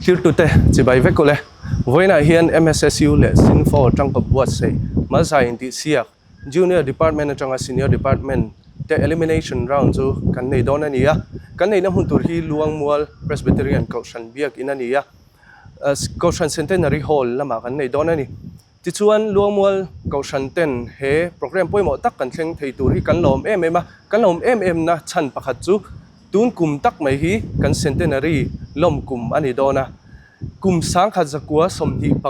Thirtute chibai vek ule. Vawiinah hian MSSU leh Sinfo tangkawp buatsaih Malsa intihsiak Junior Department atanga Senior Department te Elimination Round chu kan nei dawn a ni a. Kan neihna hmun tur hi Luangmual Presbyterian Kohhran Biakin a ni a. Kohhran Centenary Hall lamah kan nei dawn a ni. Tichuan, Luangmual Kohhran ten he programme pawimawh tak kan thleng thei tur hi kan lawm em em a, kan lawm em em na chhan pakhat chu tun kum tak mai hi kan Centenary lawm kum a ni dawn a. Kum sangkhat zakua 25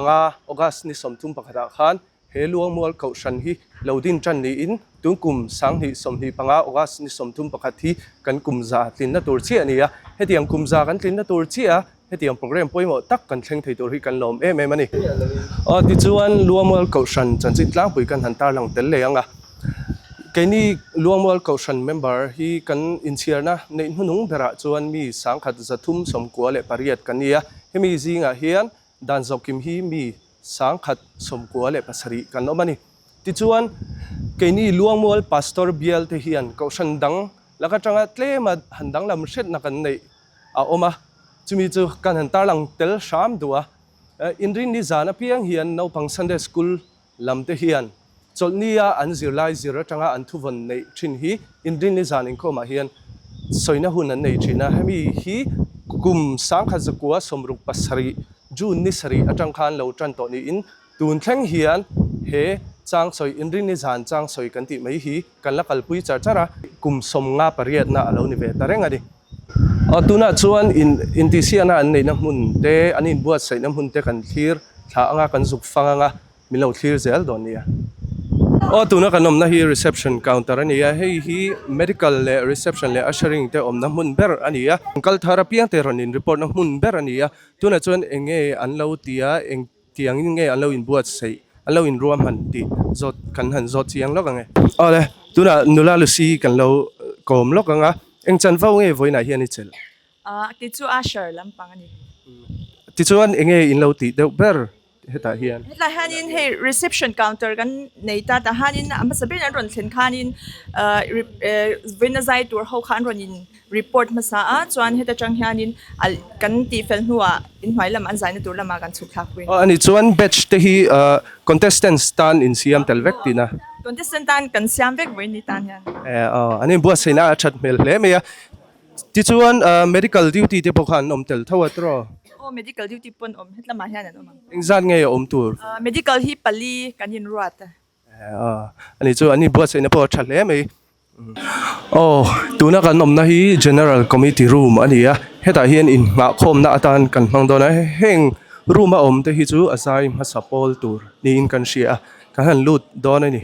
August ni 31 ah khan he Luangmual Kohhran hi lo din tan niin tun kum 2025 August ni 31 hi kan kum za tlinna tur chiah a ni a. Hetiang kum za kan tlinna tur chiah a. Hetiang programme pawimawh tak kan thleng thei tur hi kan lawm em em a ni. Aw tichuan Luangmual Kohhran chanchin tlangpui kan han tarlang tel leh ang a. Keini Luangmual Kohhran member hi kan inchhiarna neih hnuhnung berah chuan mi sangkhat 398 kan ni a. Hemi zingah hian dan zawhkim hi mi 197 kan awm a ni. Tichuan keini Luangmual Pastor bial te hian Kohhran dang laka tanga tlema han danglam hretna kan neih a awm a, chumi chu kan han tarlang tel hram duh a. Inrinni zan apiang hian naupang Sunday School lam te hian chawlhnia an zirlai zir atanga an thuvawn neih thin hi Inrinni zan inkhawmah hian sawina hun an nei thin a. Hemi hi kum 1967 June ni sarih atang khan lo tan tawh niin tun thleng hian he changsawi Inrinni zan changsawi kan tih mai hi kan la kalpui char char a, kum 58na a lo ni ve ta reng a ni. Aw tunah chuan in intihsiahna an neihna hmun te, an inbuatsaihna hmun te kan thlir thla anga kan zuk fang anga min lo thlir zel dawn nia. Aw tuna kan awmna hi reception counter a ni a, hei hi medical leh reception leh ushering te awmna hmun ber a ni a, kal thar apiang te rawn in report na hmun ber a ni a, tunah chuan eng nge an lo ti a, eng Tiangin nge an lo inbuatsaih, an lo inruahman tih zawt kan han zawt chiang lawk ang e. Awle, tunah nula Lucy kan lo kawm lawk ang a, eng chanvo nge vawiinah hian i chelh? Ah, kei chu Usher lampang a ni. Tichuan eng nge in lo tih deuh ber hetah hian? Hetlai hianin hei reception counter kan nei ta, tah hianin a hmasa berin an rawn thlen khanin vawiina zai tur ho kha an rawn in Report hmasa a chuan heta tang hianin a kan tih fel hnuah inhnuai lam an zaina tur lamah kan chhuk thlak pui. Aw ani chuan batch te hi contestants tan in siam tel vek tihna. Contestant tan kan siam vek vawiin ni tan hian. E aw an inbuatsaihna a that hmel hle mai a. Tichuan medical duty te pawh kha an awm tel tho a tiraw? Aw medical duty pawh an awm hetlamah hian an awm ang. Engzat nge a awm tur? Medical hi pali kan inruat a. Ani chu an inbuatsaihna pawh a tha hle mai. Aw tuna kan awmna hi General Committee room a ni a, hetah hian inhnahkhawmna atan kan hmang dawn a, heng room a awm te hi chu a zai hmasa pawl tur niin kan hria a, kan han lut dawn a ni.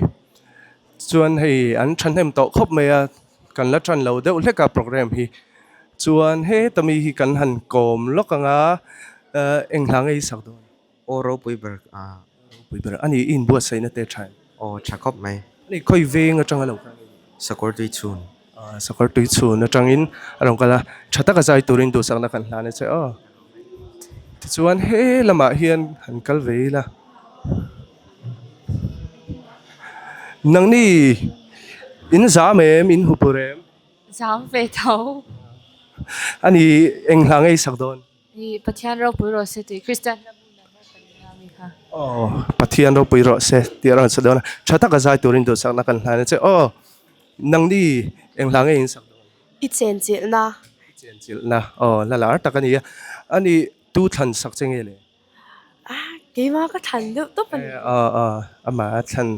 Chuan hei an thahnem tawh khawp mai a, kan la tan lo deuh hlek a programme hi. Chuan heta mi hi kan han kawm lawk ang a, eng hla nge i sak dawn? Aw ropui ber a. Ropui ber a ni i inbuatsaihna te tha em? Aw tha khawp mai. Ani khawi veng atanga lo kal nge ni? Sakawr tui chhun. Aw sakawr tui chhun atangin a rawn kal a, tha taka zai turin duhsakna kan hlan a che aw. Tichuan he lamah hian han kal ve ila. Nangni in zam em in hupur em? Zam ve tho. Ani eng hla nge i sak dawn? I Pathian ropui rawh se tih Kristian hla bu number pali a mi kha. Aw Pathian ropui rawh se tih a rawn sa dawn a, tha taka zai turin duhsakna kan hlan a che. Aw nangni eng hla nge in sak dawn? I chenchilhna. I chenchilhna aw hla lar tak a ni a, ani tu thlan sak che nge le? Ah keimah ka thlan deuh tawp a ni. Aw aw amah a thlan.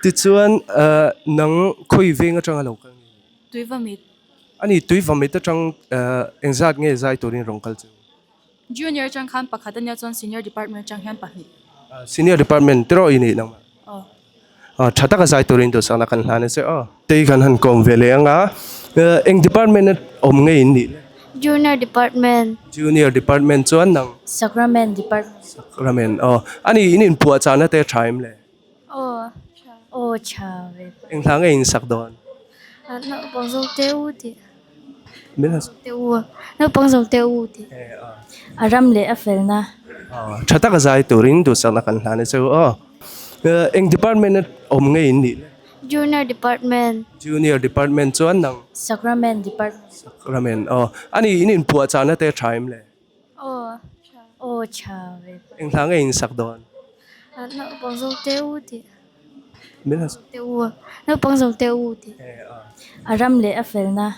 Tichuan nang khawi veng atanga lo kal nge ni? Tuivamit. Ani tui vamit atang engzat nge zai turin rawn kal chu? Junior atang khan pakhat ania chuan senior department atang hian pahnih. Senior department te rawh i nih nangmah? Aw. Aw tha taka zai turin duhsakna kan hlan a che aw. Tei kan han kawm ve leh anga eng department a awm nge in nih le? Junior department. Junior department chuan nang? Sacrament department. Sacrament aw. Ani in inpuahchahna te tha em le? Aw aw tha ve. Eng hla nge in sak dawn? Naupang zawng te u tih. Min han Te u naupang zawng te u tih. A ram leh a felna. Aw tha taka zai turin duhsakna kan hlan a che u aw. Eng department a awm nge in nih le? Junior department. Junior department chuan nang? Sacrament department. Sacrament aw. Ani in inpuahchahna te tha em le? Aw tha. Aw tha ve. Eng hla nge in sak dawn? Naupang zawng te u tih. Min han Te u. Naupang zawng te u tih. A ram leh a felna.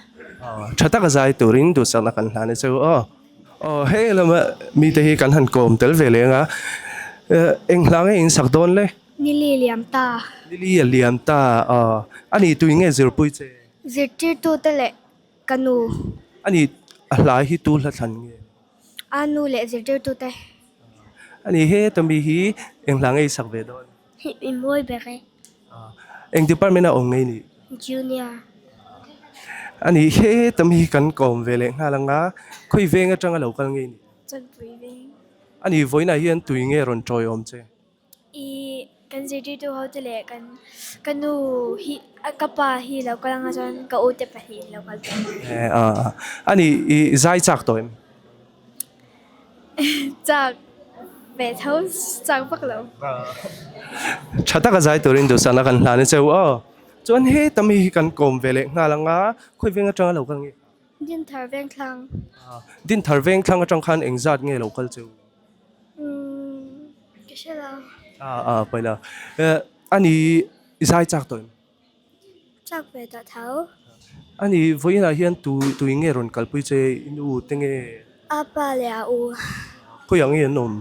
Tha taka zai turin duhsakna kan hlan a che u aw. Aw hei lama mite hi kan han kawm tel ve leng a. Eng hla nge in sak dawn le? Nili liam ta. Nili a liam ta. Aw a ni tui nge zirpui che? Zirtirtute leh ka nu. A ni a hlai hi tu hla thlan nge? A nu leh zirtirtute. A ni heta mi hi eng hla nge i sak ve dawn? I mawi ber e. Eng department a awm ngei ni? Junior. A ni heta mi hi kan kawm ve leh nghal anga khawi veng atanga lo kal ngei ni? Chawlhpui veng. A ni vawiinah hian tui nge rawn tawiawm che? I kan zirtirtu ho te leh kan ka nu hi ka pa hi lo kal anga chuan ka u te pahnih in lo kal tawh. A ni i zai chak tawh em? Chak ve tho chak vak lo. Tha taka zai turin duhsakna kan hlan a cheu aw. Chuan heta mi hi kan kawm ve leh nghal anga khawi veng atanga lo kal nge? Dinthar Vengthlang. Dinthar Vengthlang atang khan engzat nge lo kal cheu? Umm ka hre lo. A a pawi lo. A ni i zai chak tawh em? Chak ve tawh tho. A ni vawiinah hian tu tui nge rawn kalpui che i nu te nge? A pa leh a u. Khawiah nge an awm?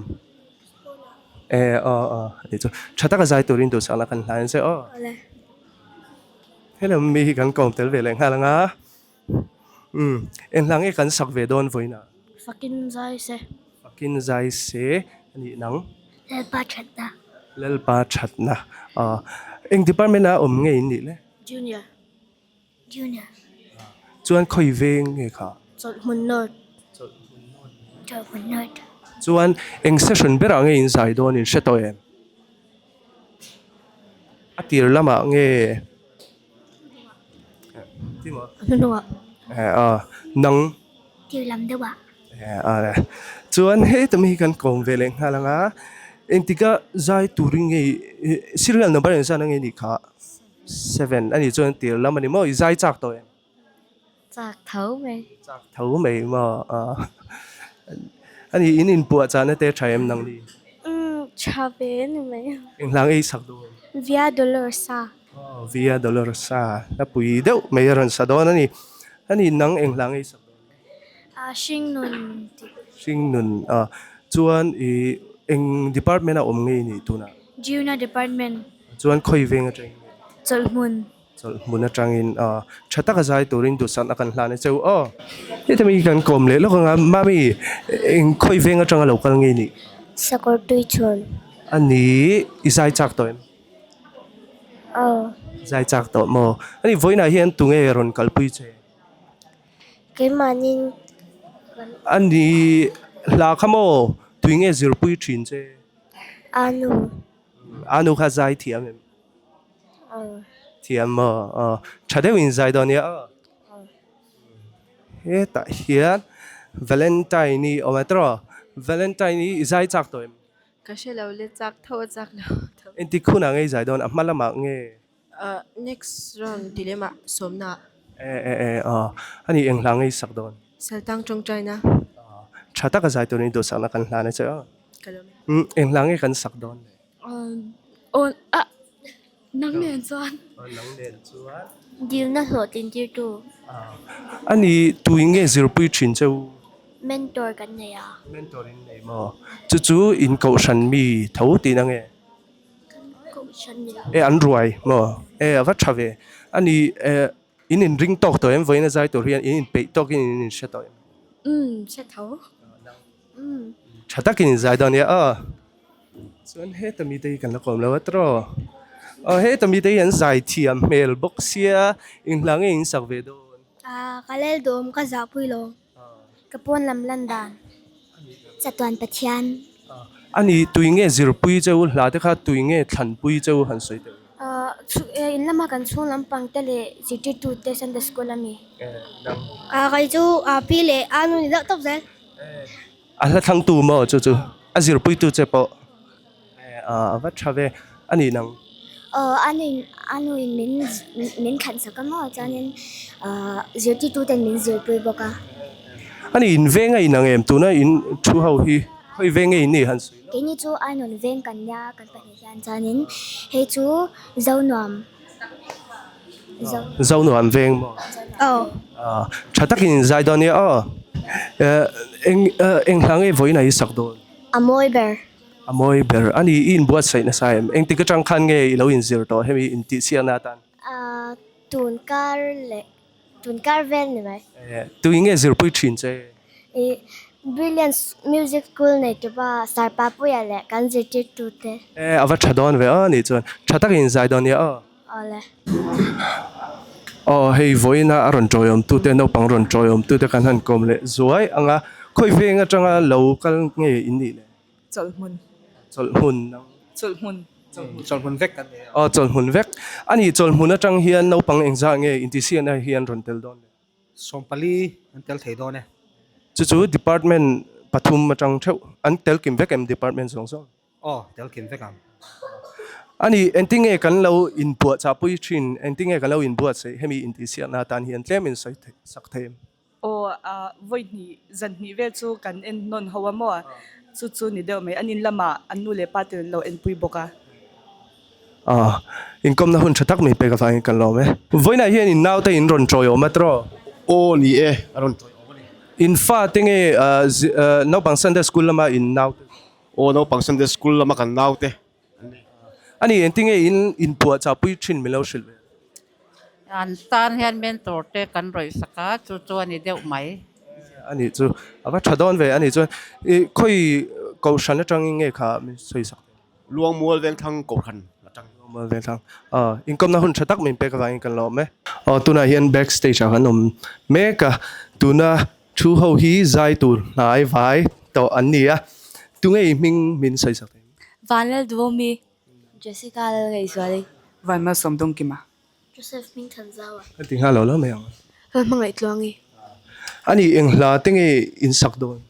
E a a ni chu. Tha taka zai turin duhsakna kan hlai ang che aw. Awle. Hello mi hi kan kawm tel ve leh nghal ang a. Umm eng hla nge kan sak ve dawn vawiinah? Fakin zai se. Fakin zai se a nih nang. Lalpa thatna. Lalpa thatna. Aw eng department ah awm nge in nih le? Junior. Junior. Chuan khawi veng nge kha? Chawlhhmun North. Chawlhhmun North. Chawlhhmun North. Chuan eng session berah nge in zai dawn in hre tawh em? A tir lamah nge? Nang Tir lam deuh ah. Chuan hei tawm hi kan kawm ve leh nghal ang a, engtika zai turin nge serial number engzat ang nge nih kha? Seven a nih chuan tir lam a ni maw? I zai chak tawh em? Chak tho mai. Chak tho mai maw? A nih in inpuah chahna te tha em nang ni? Umm tha ve a ni mai. Enghlâng ei sak duh? Via Dolorosa. Aw Via Dolorosa hla pui deuh mai a rawn sa dawn a ni. A nih nang enghlâng ei sak duh? Ah hringnun tih. Hringnun ah chuan ih eng department a awm ngei nih tunah? Junior department. Chuan khawi veng atangin nge? Chawlhhmun. Chawlhhmun atangin tha taka zai turin duhsakna kan hlan a cheu aw. Heta mi kan kawm leh lawk anga mami eng khawi veng atanga lo kal ngei nih? Sakawr tui chhun. A ni i zai chak tawh em? Aw. Zai chak tawh maw? A ni vawiinah hian tunge rawn kalpui che? Keimahnin kan. A ni hla kha maw tui nge zirpui thin che? A nu. A nu kha zai thiam em? Thiam maw? Aw, tha deuh in zai dawn nia aw. Hetah hian Valentine i awm a tiraw? Valentine i zai chak tawh em? Ka hre lo le, chak tho a chak lo tho. Engtik hunah nge i zai dawn? A hma lamah nge? Next round ti lemah sawmna ah. E e e aw, ani eng hla nge i sak dawn? Saltang tawngtaina. Tha taka zai turin duhsakna kan hlan a che aw. Ka lawm e. Eng hla nge kan sak dawn le? Aw ah nang nen chuan. Aw nang nen chuan. Dilna hlawhtlin tirtu. Ani tui nge zirpui thin cheu? Mentor kan nei a. Mentor in nei maw? Chu chu in kohhran mi tho tihna nge? Kan kohhran ni lo. E an ruai maw? E a va tha ve. Ani e in inring tawk tawh em? Vawiin a zai tur hian in inpeih tawkin in inhre tawh em? Umm hre tho. Tha takin in zai dawn nia aw. Chuan heta mite hi kan la kawm lo a tiraw? Aw heta mite hi an zai thiam hmel bawk sia inhla nge in sak ve dawn? Ah ka lel dawm ka zah pui lo. Ka pawn lam lan dan. Chatuan Pathian. A ni tui nge zirpui cheu hla te kha tui nge thlanpui cheu han sawi teh u. In lama kan chhung lampang te leh zirtirtu te Sunday school a mi. Ah kei chu pi leh a nu ni deuh tawp zel. A hla thlangtu maw chu chu a zirpuitu che pawh a va tha ve a nih nang. Aw a nuin a nuin min min khan sak a maw chuanin zirtirtu ten min zirpui bawk a. A ni in veng a inang em tuna in thu ho hi. Khawi veng nge in nih han sawi lo? Keini chu Ainawn veng kan nia kan pahnih hian chuanin hei chu Zonuam Zo Zonuam veng maw? Aw. Tha takin in zai dawn nia aw. Eng eng hla nge vawiin a i sak dawn? A mawi ber. A mawi ber. A ni i inbuatsaih nasa em? Engtik atang khan nge i lo inzir tawh hemi intihsiakna atan? Tun kar leh Tun kar vel ni mai. Tui nge zirpui thin che? I Brilliance Music School nei tupa Sir Papuia leh kan zirtirtu te. E, a va tha dawn ve aw nih chuan. Tha takin in zai dawn nia aw. Awle. Aw hei vawiina a rawn tawiawm tute naupang rawn tawiawm tute kan han kawm leh zuai ang a, khawi veng atanga lo kal nge in nih le? Chawlhhmun. Chawlhhmun nang. Chawlhhmun. Chawlhhmun vek kan ni a. Aw chawlhhmun vek. A nih chawlhhmun atang hian naupang engzah nge intihsiakna hi an rawn tel dawn le? 40 an tel thei dawn e. Chu chu department pathum atang theuh an tel kim vek em department zawng zawng? Aw tel kim vek ang. A nih engtinge kan lo inbuahchahpui thin, engtinge kan lo inbuatsaih hemi intihsiakna atan hian tlem in sawi sak thei em? Aw, vawi hnih, zan hnih vel chu kan en hnawn ho a maw? Chu chu ni deuh mai. An in lamah an nu leh pa te an lo enpui bawk a. Aw, inkawmna hun tha tak mai pek avangin kan lawm e. Vawiinah hian in naute in rawn tawiawm a tiraw? Aw, ni e, a rawn tawiawm a ni. In fate nge naupang Sunday School lama in naute? Aw, naupang Sunday School lama kan naute an ni. A ni, engtinge in inpuahchahpui thin min lo hrilh ve? An tan hian mentor te kan rawih sak a, chu chu a ni deuh mai. A nih chu, a va tha dawn ve a nih chuan i khawi kohhran atangin nge kha min sawi sak teh? Luangmual Vengthlang kohhran atang. Luangmual Vengthlang, aw inkawmna hun tha tak min pek avangin kan lawm e. Aw tunah hian back stage ah kan awm mek a, tuna thu ho hi zai tur hnai vai tawh an ni a, tunge i hming min sawi sak teh? Vanlal Duomi. Jessica Lalngaihzuali. Vanmalsawm Dawngkima. Joseph Hmingthanzaua. Ka ti nghal lo lo mai ang. Hmangaih Tluangi. A ni eng hla te nge in sak dawn?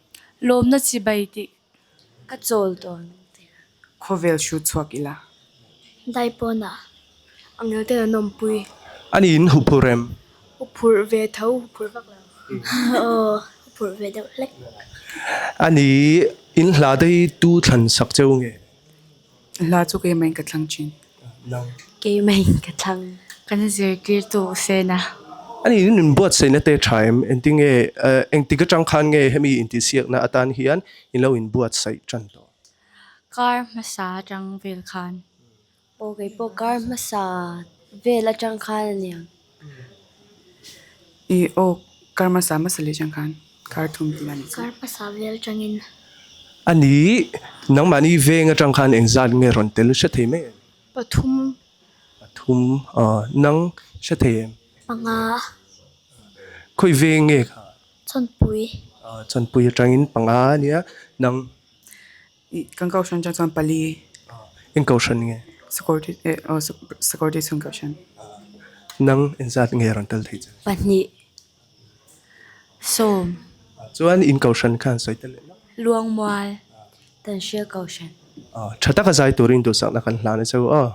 Lawmna chi bai tih. Ka chawl dawn tih. Khawvel hru chhuak ila. Daipawn ah. Angel ten an awmpui. A ni in huphurh em? Huphurh ve tho, huphurh vak lo. Aw, huphurh ve deuh hlek. A ni in hla te hi tu thlan sak cheu nge? Hla chu keimah in ka thlang thin. Keimah in ka thlang. Kan zirtirtu Sena. A ni in inbuatsaihna te tha em? Engtinge engtik atang khan nge hemi intihsiakna atan hian in lo inbuatsaih tan tawh? Kar hmasa atang vel khan. Aw kei pawh kar hmasa vel atang khan a niang. I aw kar hmasa hmasa leh atang khan kar thum tih a ni chu. Kar hmasa vel atangin. A ni, nangmahni veng atang khan engzat nge rawn tel hre thei mai em? Pathum. Pathum, aw nang hre thei em? Panga. Khawi veng nge kha? Chawnpui. Aw chawnpui atangin panga a nia, nang. Ih kan kohhran atang chuan pali. Eng kohhran nge? Security eh aw security chhung kohhran. Nang engzat nge rawn tel thei che? Pahnih. Sawm. Chuan in kohhran khan sawi tel leh lo. Luangmual. Tan hria kohhran. Tha taka zai turin duhsakna kan hlan a che u aw.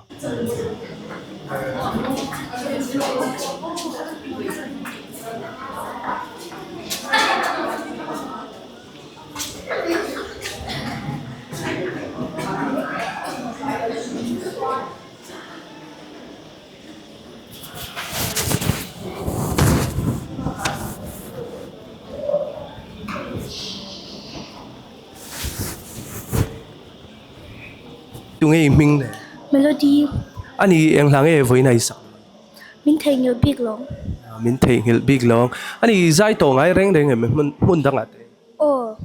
Tunge i hming le? Melody. A ni eng hla nge vawiin a i sak? Min theihnghilh bik lawng. Min theihnghilh bik lawng. A ni zai tawh ngai reng reng em hmun hmun dangah te? Aw.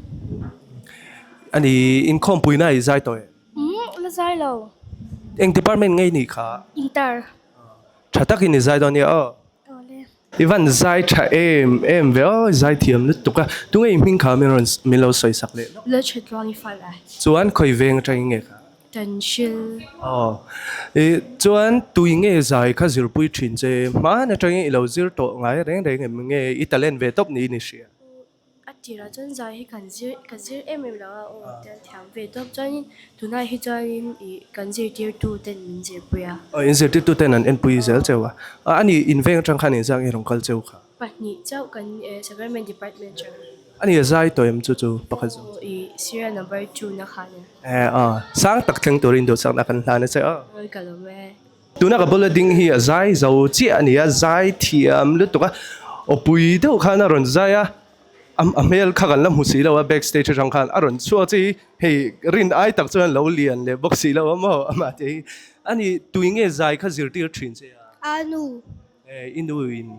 A ni inkhawmpuina i zai tawh em? Umm la zai lo. Eng department nge i nih kha? Inter. Tha takin i zai dawn nia aw. Aw le. I van zai tha em em ve aw, i zai thiam lutuk a. Tunge i hming kha min rawn min lo sawi sak leh lawk. La tha tluang i fal a. Chuan khawi veng atangin nge kha? Tan hril. Aw. I chuan tui nge zai kha zirpui thin che hman atangin i lo zir tawh ngai reng reng em nge i talent ve tawp niin i hria? A tirah chuan zai hi kan zir ka zir em em lo a aw tian thiam ve tawp chuanin tunah hi chuanin ih kan zirtirtu ten min zirpui a. Aw in zirtirtu ten an enpui zel cheu a. A ni in veng atang khan inzak nge rawn kal cheu kha? Pahnih chauh kan Sacrament Department atang. Ani a zai tawh em chu chu pakhat zawk chu? Aw, i serial number 2 na khan a. Eh aw, sang tak thleng turin duhsakna kan hlan a che aw. Awi ka lawm e. Tuna ka bula ding hi a zai zo chiah a ni a, zai thiam lutuk a, aw pui deuh khan a rawn zai a, a hmel kha kan la hmu si lo a, back stage atang khan a rawn chhuak chi hei rin ai tak chuan lo lian leh bawk si lo a maw amah te hi ani tui nge zai kha zirtir thin che a? A nu. Eh i nu in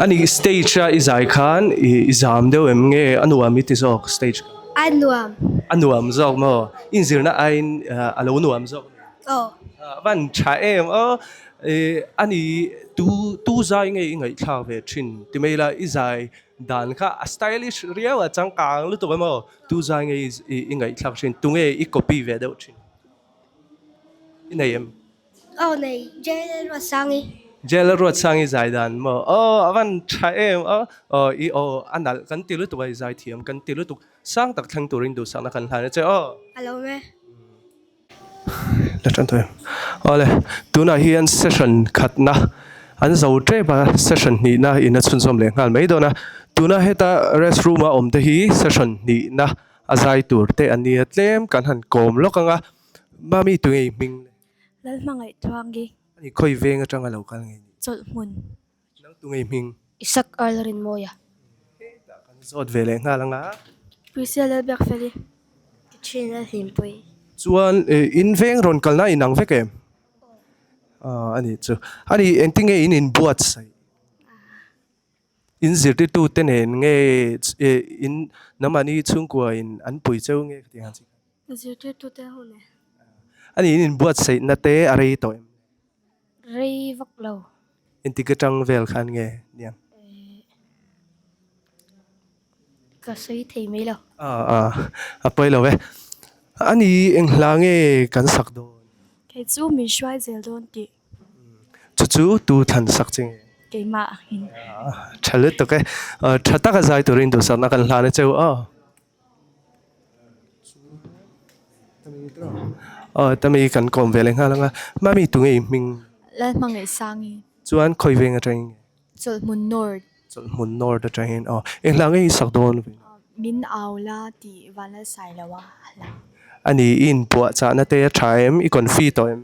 ani stage a i zai khan i zam deuh em nge a nuam i ti zawk stage kha? A nuam. A nuam zawk maw? Inzirna aiin a lo nuam zawk a ni. Aw. A van tha em aw. Eh ani tu tu zai nge i ngaihthlak ve thin ti mai ila i zai dan kha a stylish riau a changkang lutuk em aw tu zai nge i ngaihthlak thin tunge i copy ve deuh thin i nei em? Aw nei Jail Ruatsangi. Jail Ruatsangi zai dan maw aw a van tha em aw aw i aw a nalh kan ti lutuk a i zai thiam kan ti lutuk sang tak thleng turin duhsakna kan hlan a che aw. A lo e. La tan tawh em? Awle, tunah hian session khatna an zo tep a, session hnihna in a chhunzawm leh nghal mai dawn a. Tuna heta rest room a awm te hi session hnihna a zai tur te an nia tlem kan han kawm lawk ang a. Mami tunge i hming le? Lalhmangaih Thuangi. Ani khawi veng atanga lo kal nge ni? Chawlhhmun. Nang tunge i hming? Isak Arlarinmawia. Hetah kan zawt ve leh nghal anga. Priscilla Lalbiakfeli. Katrina Hlimpui. Chuan in veng rawn kalna in ang vek em? Aw. A nih chu. A nih engtinge in inbuatsaih? In zirtirtu te nen nge in nangmahni chhungkua in an pui cheu nge ka ti ang chi? Zirtirtu te hun e. A nih in inbuatsaihna te a rei tawh em? Rei vak lo. Engtik atang vel khan nge niang? Ka sawi thei mai lo. A a pawi lo e. A ni eng hla nge kan sak dawn? Kei chu min hruai zel dawn tih. Chu chu tu thlan sak che nge? Keimah angin. Tha lutuk e. Tha taka zai turin duhsakna kan hlan a cheu aw. Aw tami kan kawm ve leh nghal ang a. Mami tunge i hming? Lalhmangaihsangi. Chuan khawi veng atangin nge? Chawlhhmun North. Chawlhhmun North atangin aw. Eng hla nge i sak dawn? Min au la tih Vanlalsai lo a hla. Ani i inpuah chahna te a tha em? I confi tawh em?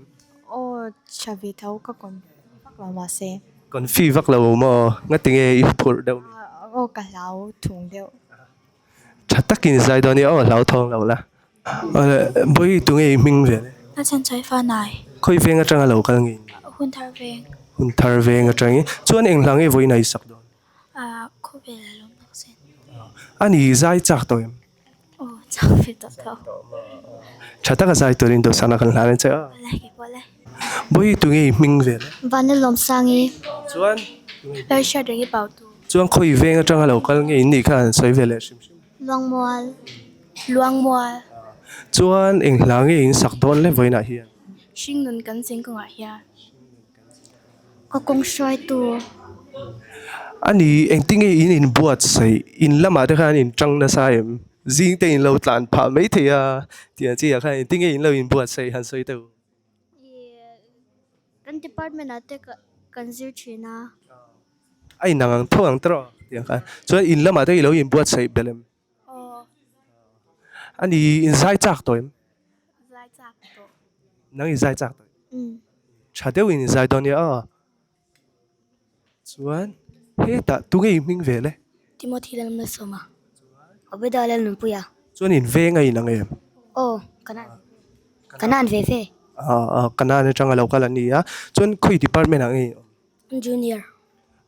Aw tha ve tho ka confi vak lo mahse. Confi vak lo maw? Ngatinge i phurh deuh ni? Aw ka hlau thung deuh. Tha takin zai dawn i aw hlauthawng lo la. Bawi tunge i hming ve le? A chhan chai fa nai. Khawi veng atanga lo kal nge? Hun thar veng. Hun thar veng atangin. Chuan eng hla nge vawiin a i sak dawn? Ah khawvel a lawm tak sen. A ni zai chak tawh em? Aw chak ve tawh tho. Tha taka zai turin dawhsana kan hlan a che a. Awle ke pawh le. Bawi tunge i hming ve le? Vanlalawmsangi. Chuan? Hriat reng i pau tu. Chuan khawi veng atanga lo kal nge in nih kha an sawi ve leh hrim hrim. Luangmual. Luangmual. Chuan eng hla nge in sak dawn le vawiinah hian? Hringnun kan cheng kawngah hian. Ka kawng hruaitu. A ni, engtin nge in inbuatsaih? In lamah te khan in tang nasa em? Zing te in lo tlan phah mai thei a tih ang chiah khan engtin nge in lo inbuatsaih han sawi teuh? Kan department ah te kan zir thin a. A inang ang tho ang tawh tih ang khan. Chuan in lamah te i lo inbuatsaih belh em? Aw. A ni, in zai chak tawh em? Zai chak tawh. Nang in zai chak tawh em? Umm. Tha deuhin in zai dawn nia aw. Chuan hetah tunge i hming ve le? Timothy Lalmalsawma. Obeda Lalnunpuia. Chuan in veng a inang em? Aw, Kanan. Kanan ve ve. Aw, Kanan atanga lo kal an ni a. Chuan khawi department ah nge i awm? Junior.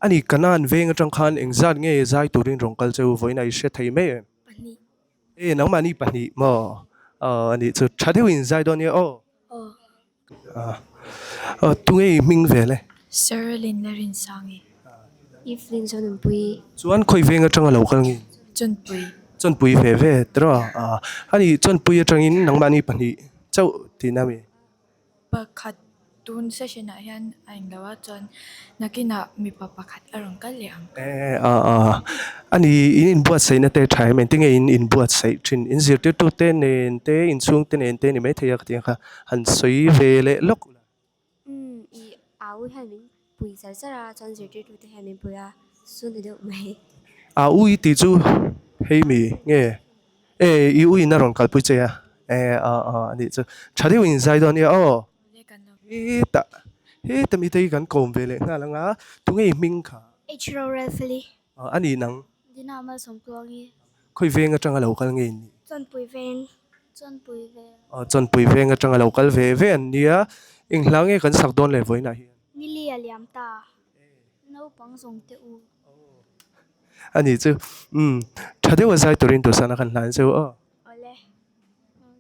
A ni, Kanan veng atang khan engzat nge zai turin rawn kal cheu vawiin a i hre thei mai em? Pahnih. E, nangmahni pahnih maw? Aw, a nih chu tha deuhin zai dawn nia aw. Aw. Aw, tunge i hming ve le? Saralin Larinsangi. Evelyn Chawnpui. Chuan khawi veng atanga lo kal nge? Chawnpui. Chawnpui ve ve tiraw? A ni, Chawnpui atangin nangmahni pahnih chauh tihna mi? Pakhat tun session ah hian a englo a chuan nakinah mipa pakhat a rawn kal leh ang. Eh a a a ni in inbuatsaihna te tha em engtin nge in inbuatsaih thin in zirtirtu te nen te inchhung te nen te ni maithei a ka tih ang kha han sawi ve leh lawk la. Umm i au hian min pui char char a chuan zirtirtu te hian min pui a su ni deuh mai. Au i tih chu. Hei mi nge e i u in a rawn kalpui che a e a a anih chu tha deuh in zai dawn nia aw hetah heta mite hi kan kawm ve leh nghal ang a tunge i hming kha? H Rorelfeli. A ni nang. Dina Malsawmtluangi. Khawi veng atanga lo kal nge in nih? Chawnpui veng. Chawnpui veng. Aw Chawnpui veng atanga lo kal ve ve an nia. Eng hla nge kan sak dawn leh vawiinah hian? Nili a liam ta. Naupang zawng teh u. A nih chu. Umm. Tha deuh a zai turin duhsakna kan hlan zeuh aw. Awle.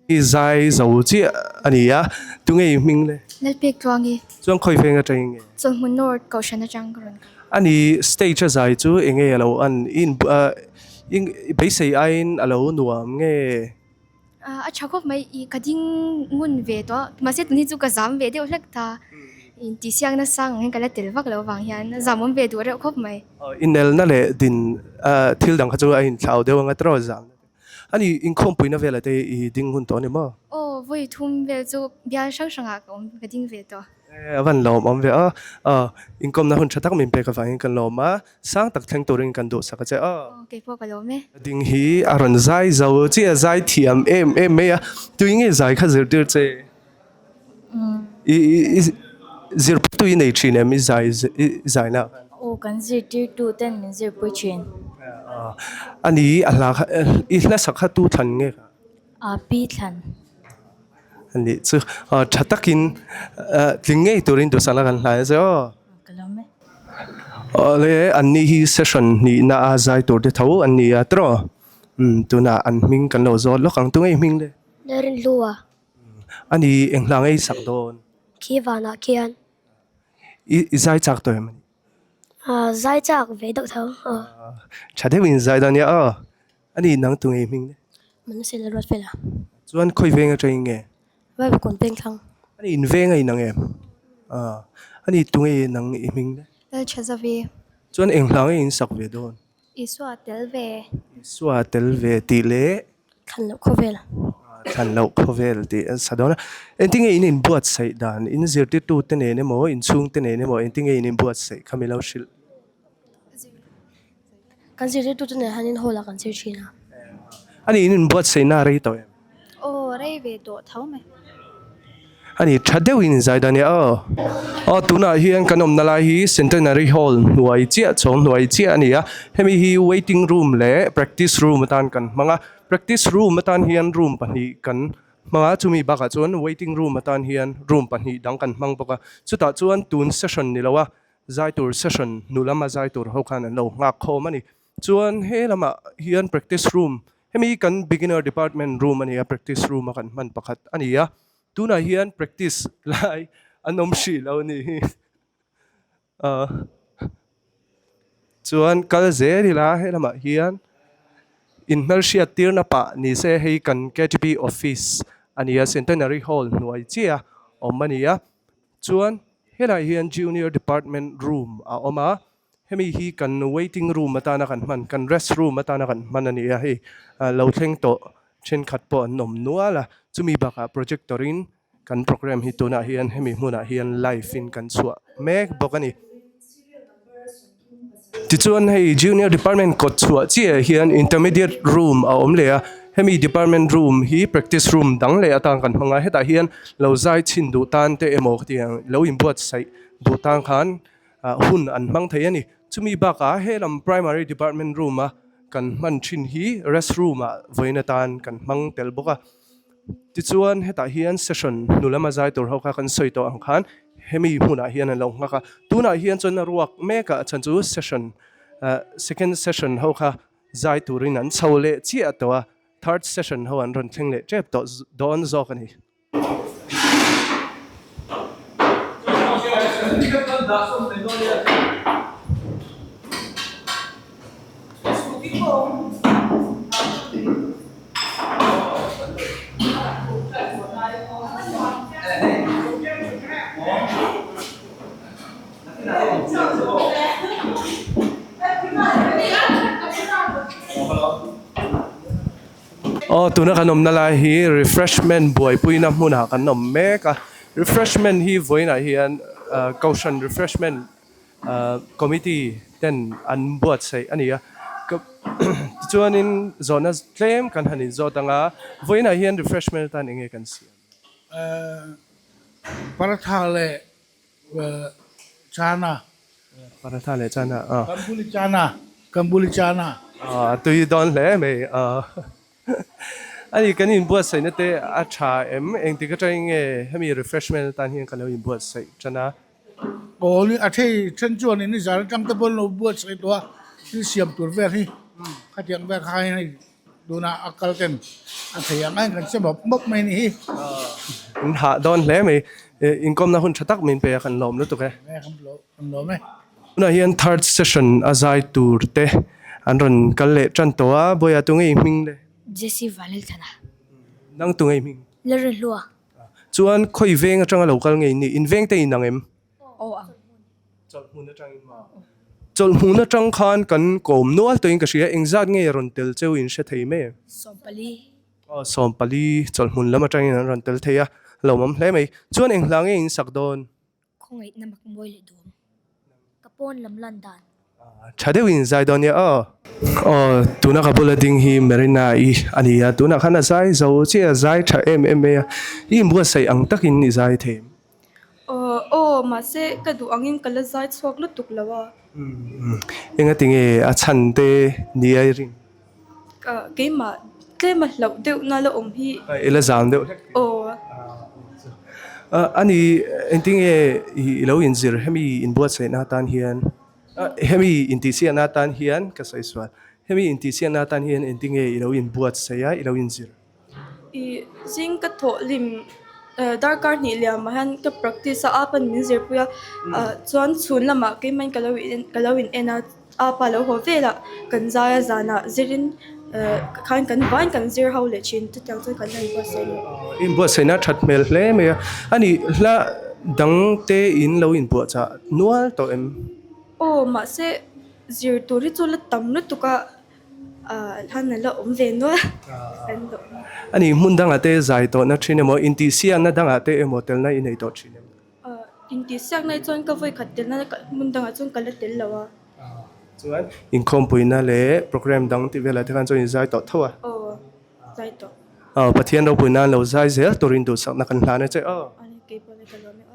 I zai zo chiah a ni a, tunge i hming le? Lalpek Tluangi. Chuan khawi veng atangin nge? Chawlhmun North Kohhran atang ka rawn kal. A ni, stage a zai chu enge a lo an i in i beisei aiin a lo nuam nge? A tha khawp mai, i ka ding ngun ve tawh a, mahse tun hi chu ka zam ve deuh hlek ta, intihsiak nasa ang hian ka la tel vak lo vang hian zamawm ve duh reuh khawp mai. Inelna leh din thil dang kha chu a inthlau deuh anga tiraw zam? A ni, inkhawmpuina velah te i ding hun tawh a ni maw? Aw, vawi thum vel chu bial hrang hrangah ka awm, ka ding ve tawh. E, a van lawm awm ve a. Aw, inkawmna hun tha tak min pek avangin kan lawm a, sang tak thleng turin kan duhsak a che aw. Aw, kei pawh ka lawm e. A ding hi a rawn zai zo chiah, zai thiam em em mai a. Tui nge zai kha zirtir che? I, i, zirpuitu i nei thin em i zai, i zaina? Aw, kan zirtirtu ten min zirpui thin. A ni, a hla kha, i hla sak kha tu thlan nge kha? A, pi thlan. A nih chu, tha takin tling ngei turin duhsakna kan hlai a che aw. Ka lawm e. Awle, an ni hi session hnihna a zai tur te tho an ni a tiraw? Umm, tunah an hming kan lo zawt lawk ang, tunge i hming le? Lalrinhlua. A ni, eng hla ngei sak dawn? Khi vanah khian. I i zai chak tawh em a ni? Aa, zai chak ve deuh tho, aw. Tha deuhin zai dawn nia, aw. A ni, nang tu ngei hming le? Manase leh Ruatfela. Chuan khawi veng atangin nge? Bible kawn peng thlang. A ni, in veng a inang em? Aa, a ni, tu ngei nang i hming le? Lalthazavi. Chuan eng hla ngei in sak ve dawn? Isua tel ve. Isua tel ve tih leh. Thlan loh khawvel. Thlan loh khawvel tih a sa dawn a. Engtinge in inbuatsaih dan? In zirtirtute nen emaw, in chhungte nen emaw engtinge in inbuatsaih kha milo hrilh? Kan zirtirtute nen hian in hall ah kan zir thin a. A ni, in inbuatsaihna a rei tawh em? Aw, rei ve tawh tho mai. A ni, tha deuhin in zai dan nia aw. Aw, tunah hian kan awmna lai hi Centenary Hall hnuai chiah, chhawng hnuai chiah a ni a. Hemi hi waiting room leh practice room atan kan hmang a. Practice room atan hian room pahnih kan hmang a, chumi bakah chuan waiting room atan hian room pahnih dang kan hmang bawk a. Chutah chuan tun session ni lo a, zai tur session hnu lama zai tur ho khan an lo nghak khawm a ni. Chuan he lamah hian practice room, hemi hi kan beginner department room a ni a, practice room a kan hman pakhat a ni a, tunah hian practice lai an awm hrih lo a ni hi. Ahh chuan kal zel ila he lamah hian inhmelhriat tirna pah ni se hei kan ktp office a ni a, Centenary Hall hnuai chiah a awm a ni a, chuan helaiah hian junior department room a awm a. Hemi hi kan waiting room atana kan hman, kan rest room atana kan hman a ni a, hei lo thleng tawh thenkhat pawh an awm nual a, chumi bakah projector in kan programme hi tunah hian hemi hmunah hian live in kan chhuah mek bawk a ni. Tichuan hei junior department kawt chhuah chiah hian intermediate room a awm leh a, hemi department room hi practice room dang leh atan kan hmang a, hetah hian lo zai chhin duh tan te emaw khatiang lo inbuatsaih duh tan khan hun an hmang thei a ni. Chumi bakah he lam primary department room a kan hman thin hi rest room ah vawiin atan kan hmang tel bawk a. Tichuan hetah hian session hnu lama zai tur ho kha kan sawi tawh ang khan hemi hmunah hian an lo nghak a. Tunah hian chuan a ruak mek a chhan chu session second session ho kha zai turin an chho leh chiah tawh a, third session ho an rawn thleng leh tep tawh dawn zawk a ni. Aw tuna kan awmna lai hi refreshment buaipuina hmunah kan awm mek a refreshment hi vawiinah hian kohhran refreshment committee ten an buatsaih a ni a. Ka tichuanin zawhna tlem kan han inzawt ang a, vawiinah hian refreshment atan eng nge kan siam? Paratha leh chana. Paratha leh chana a. Kambuli chana, kambuli chana. A tui dawn hle mai a. Ani kan inbuatsaihna te a tha em? Engtik atangin nge hemi refreshment atan hian kan lo inbuatsaih tan a? Aw ni a thei then chuan in zar atang te pawh an lo buatsaih tawh a, thil siam tur vel hi khatiang vel kha hei tunah a kal ten a thei ang aiin kan che mawp mawp mai ni hi. In hah dawn hle mai, inkawmna hun tha tak min pe a kan lawm lutuk e. Kan lawm e. Tunah hian third session a zai tur te an rawn kal leh tan tawh a, Bawiha tunge i hming le? Jesse Vanlalthana. Nang tunge i hming? Lalrinhlua. Chuan khawi veng atanga lo kal ngei ni? In veng te in ang em? Aw ang. Chawlhhmun atangin maw? Chawlhhmun atang khan kan kawm nual tawhin ka hria, engzat nge rawn tel cheu in hre thei mai em? 40. Aw 40 chawlhhmun lam atangin an rawn tel thei a, lawmawm hle mai. Chuan eng hla nge in sak dawn? Khawngaihna mak mawi leh duam. Ka pawn lam lan dan. Tha deuhin zai dawn nia aw. Aw tuna ka bula ding hi Marina i a ni a, tunah khan a zai zo chiah a, zai tha em em mai a, i inbuatsaih ang takin i zai thei em? Aw aw mahse ka duh angin ka la zai chhuak lutuk lo a. Engati nge a chhan te ni a i rin? Ka keimah tlem a hlauh deuh na la awm hi. I la zam deuh hlek. Aw. A ni engtinge i lo inzir hemi inbuatsaihna atan hian hemi intihsiakna atan hian ka sawi sual hemi intihsiakna atan hian engtinge i lo inbuatsaih a i lo inzir? I zing ka thawh hlim darkar hnih liam ah hian ka practice a apan min zirpui a chuan chhun lamah keimah in ka lo in ka lo in en a apa lo haw velah kan zai a zanah zirin khan kan vain kan zir ho leh thin chutiang chuan kan la inbuatsaih leh. Inbuatsaihna that hmel hle mai a, ani hla dang te in lo inbuahchah nual tawh em? Aw mahse zir tur hi chu la tam lutuk a. Han a la awm ve nual an la awm. A ni, hmun dangah te zai tawhna thin emaw, intihsiakna dangah te emaw telna i nei tawh thin em? Intihsiakna hi chuan ka vawi khat telna hmun dangah chuan ka la tel lo a. Chuan inkhawmpuina leh program dang tih velah te khan chuan i zai tawh tho a? Aw, zai tawh. Aw, Pathian ropui nan lo zai zel turin duhsakna kan hlan a che aw. A ni, keipawh ka lawm e aw.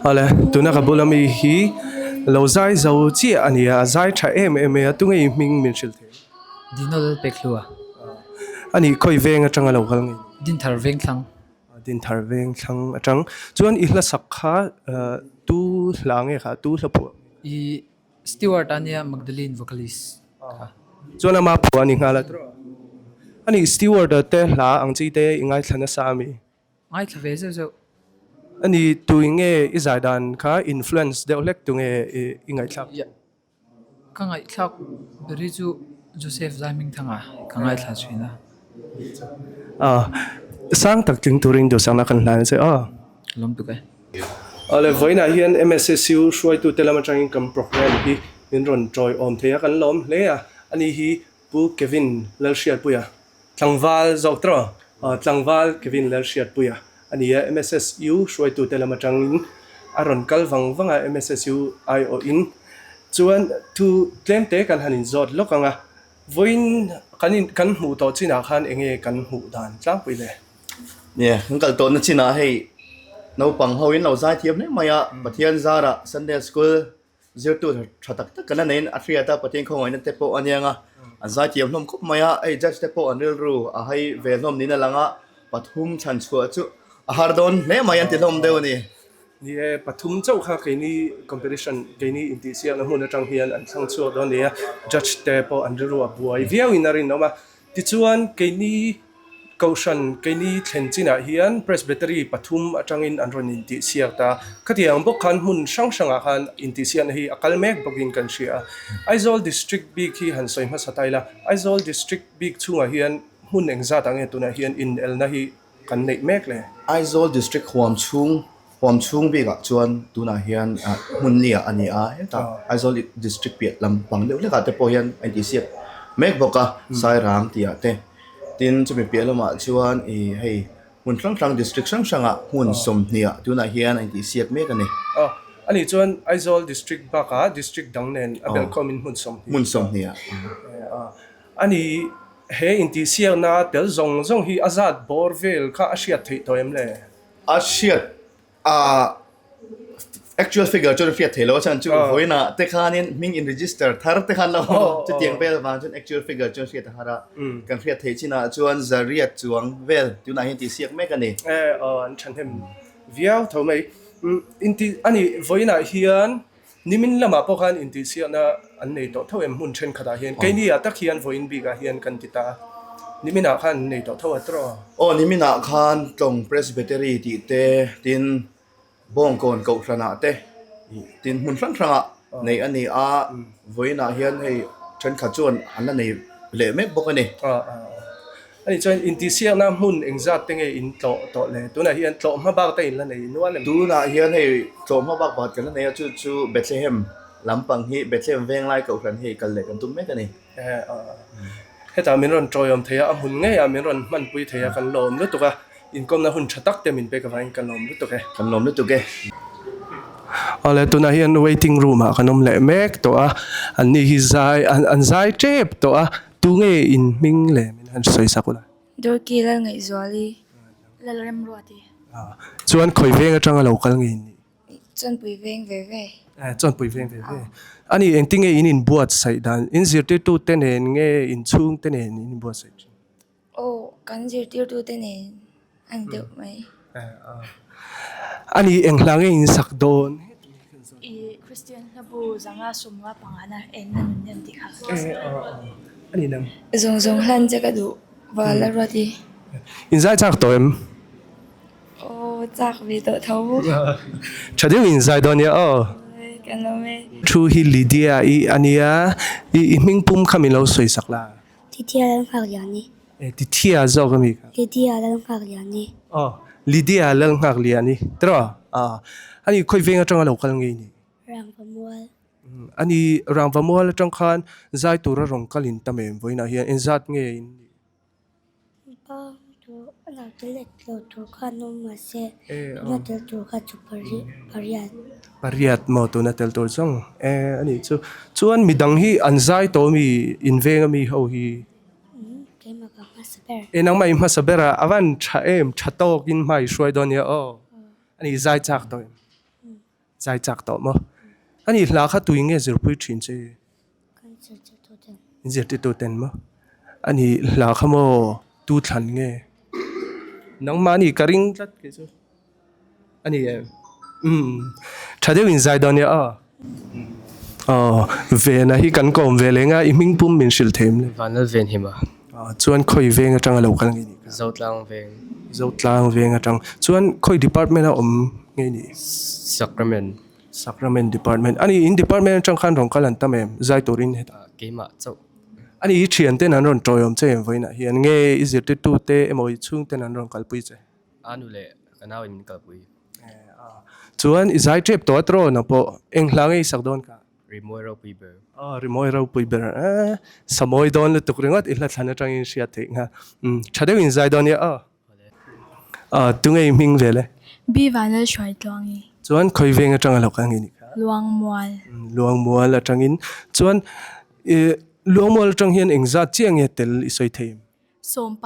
Awle tuna ka bula mi hi lo zai zo chiah a ni a, a zai tha em em mai a, tunge i hming min hrilh thei? Dino Lalpekhlua. A nih khawi veng atanga lo kal ngei? Dinthar Vengthlang. Dinthar Vengthlang atang. Chuan i hlasak kha tu hla nge kha tu hla phuah? I Stewart a nia Magdalene vocalist kha. Chuan ama phuah a ni nghal a. A nih Stewart a te hla ang chi te i ngaithla nasa a mi? Ngaithla ve zeuh zeuh. A ni tui nge i zai dan kha influence deuh hlek tu nge i ngaihthlak? Ka ngaihthlak ber hi chu Joseph Zaihmingthanga ka ngaithla thin a. Ah, sang tak tling turin duhsakna kan hlan che aw. Lawm tuk e. Awle vawiinah hian MSSU hruaitute lam atangin kan program hi min rawn tawiawm thei a, kan lawm hle a. Ani hi Pu Kevin Lalhriatpuia tlangval zawk tawh aw, tlangval Kevin Lalhriatpuia a ni a, MSSU hruaitute lam atangin a rawn kal vang vang a, MSSU aiawhin chuan thu tlem te kan han inzawt lawk ang a, vawiin kan in kan hmuh tawh chinah khan eng nge kan hmuh dan tlangpui le? Nia, kan kal tawhna chinah hei naupang ho in lo zai thiam hle mai a, Pathian zarah Sunday School Zirtu tha tak tak kan la neiin a hriat a, Pathian khawngaihna te pawh a niang a, an zaithiam hlawm khawp mai a, hei judge te pawh an rilru a hai ve hlawm niin a lang a, pathum chhan chhuah chu a har dawn hle mai an ti hlawm deuh a ni. Ni e, pathum chauh kha keini competition, keini intihsiakna hmun atang hian an thlang chhuak dawn a ni a, judge te pawh an rilru a buai viauin a rinawm a. Tichuan keini Kohhran keini thlen chinah hian Presbytery pathum atangin an rawn intihsiak ta. Khatiang bawk khan hmun hrang hrangah khan intihsiakna hi a kal mek bawkin kan hria a. Aizawl District bik hi han sawi hmasa ta ila, Aizawl District bik chhungah hian hmun engzat ah nge tunah hian inelna hi kan neih mek le? Aizawl District huam chhung huam chhung bikah chuan tunah hian hmun nia a ni a, hetah Aizawl District piah lam pang deuh hlekah te pawh hian a intihsiak mek bawk a, Sairang tihah te. Tin, chumi piah lamah chuan ih hei hmun hrang hrang district hrang hrangah hmun sawmhniah tunah hian a intihsiak mek a ni. Aw, ani chuan Aizawl district bakah district dang nen a belhkhawmin hmun sawmhnih. Hmun sawmhniah. Ani he intihsiakna tel zawng zawng hi a zat bawr vel kha a hriat theih tawh em le? A hriat a actual figure chuan a hriat theih loh a chhan chu vawiinah te khanin hming in register thar te khan lo chutiang vel vang chuan actual figure chuan hriat a har a kan hriat theih chinah chuan zariat chuang vel tunah hian tihsiak mek a ni. E aw an thahnem viau tho mai inti ani vawiinah hian nimin lamah pawh khan intihsiakna an nei tawh tho em hmun thenkhatah hian keini ah tak hian vawiin bikah hian kan ti ta a niminah khan an nei tawh tho a tawh. Aw niminah khan Tlawng Presbytery tih te tin Bawngkawn Kohhranah te tin hmun hrang hrangah neih a ni a, vawiinah hian hei thenkhat chuan an la nei leh mek bawk a ni. Ani chuan intihsiakna hmun engzat te nge in tlawh tawh le? Tunah hian tlawh hma bak te in la nei nual em? Tunah hian hei tlawh hma bak pakhat kan la nei a, chu chu Bethlehem lampang hi Bethlehem Venglai Kohhran hi kal leh kan tum mek a ni. Hetah min rawn tawiawm thei a, a hmun ngeiah min rawn hmanpui thei a, kan lawm lutuk a, inkawmna hun tha tak te min pek avangin kan lawm lutuk e. Kan lawm lutuk e. Awle tunah hian waiting room ah kan awm leh mek tawh a, an ni hi zai an zai tep tawh a, tunge in hming leh min han sawi sak ula. Durki Lalngaihzuali Lalremruati. Chuan khawi veng atanga lo kal nge in nih? Chawnpui veng ve ve. Eh, chawnpui veng ve ve. Ani engtinge in inbuatsaih dan? In zirtirtute nen nge inchhungte nen in inbuatsaih thin? Aw, kan zirtirtute nen a ni deuh mai. Eh, a. Ani eng hla nge in sak dawn? I Kristian hlabu zanga sawmnga pangana enna nun nem tih kha. Eh, a, a. Ani nang? Zawng zawng hlan che ka duh, val a ruat i. Inzai chak tawh em? Aw chak ve tawh tho. Tha deuh in zai dawn nia aw. Kan lawm e. Thu hi Lydia i a nia, i i hming pum kha min lo sawi sak la. Lydia lal nghak lian ni. E Tithia zawk a mi kha. Lydia lal nghak lian ni. Aw Lydia lal nghak lian ni tiraw? A ani khawi veng atanga lo kal ngei ni? Rangvamual. Ani Rangvamual atang khan zai tura rawn kal in tam em vawiinah hian engzat nge in nih? Pa tur a lo tel leh lo tur kha an awm mahse tuna tel tur kha chu pariat. Pariat maw tuna tel tur zawng e a nih chu. Chuan midang hi an zai tawh ami inveng ami ho hi? Umm keimah ka hmasa ber. E nangmah i hmasa ber a, a van tha em tha tawkin hma i hruai dawn nia aw. A nih zai chak tawh em? Zai chak tawh maw? A nih hla kha tui nge zirpui thin che? Kan zirtirtu ten. In zirtirtu ten maw? A nih hla kha maw tu thlan nge? Nangmah ni ka ring tlat kei chu. A ni em? Umm tha deuh in zai dawn nia aw. Aw Vena hi kan kawm ve leng a, i hming pum min hrilh thei em le? Vanlal Ven him a. Chuan khawi veng atanga lo kal nge ni? Zotlang veng. Zotlang veng atang. Chuan khawi department a awm nge ni? Sacrament. Sacrament department. Ani in department atang khan rawn kal an tam em? Zai turin hetah. Keimah chauh. Ani i thian ten an rawn tawiawm che em vawiinah hian nge i zirtirtu te emaw i chhung ten an rawn kalpui che? A nu leh ka nau in min kalpui. Chuan i zai tep tawh a tiraw nang pawh eng hla nge i sak dawn kha? Rimawi ropui ber. Aw rimawi ropui ber eh samawi dawn lutuk ringawt i hla thlan atangin hriat theih nghal. Umm tha deuhin zai dawn nia aw. Aw tunge i hming vel e? B Vanlal Hruaitluangi. Chuan khawi veng atanga lo kal nge ni kha? Luangmual. Luangmual atangin chuan i Luangmual atang hian engzat chiah nge tel i sawi thei em? 11.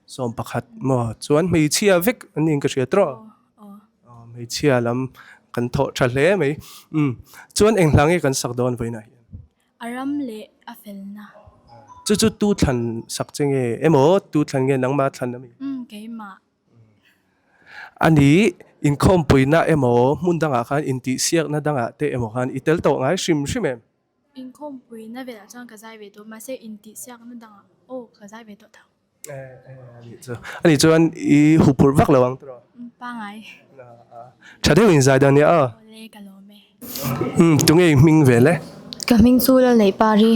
11 maw chuan hmeichhia vek an niin ka hria tawh aw hmeichhia lam kan thawh tha hle mai umm chuan eng hla nge kan sak dawn vawiinah hian. A ram leh a felna. Chu chu tu thlan sak che nge emaw tu thlan nge nangmah thlan a mi? Umm keimah. A ni. Inkhawmpuina emaw hmun dangah khan intihsiakna dangah te emaw khan i tel tawh ngai hrim hrim em? Inkhawmpuina velah chuan ka zai ve tawh mahse intihsiakna dangah aw ka zai ve tawh tho. Ani chuan i huphurh vak lo ang tawh. Pangai. Tha deuh in zai dan nia a. Awle ka lawm e. Umm tunge i hming vel e? Ka hming chu Lalneih Pari.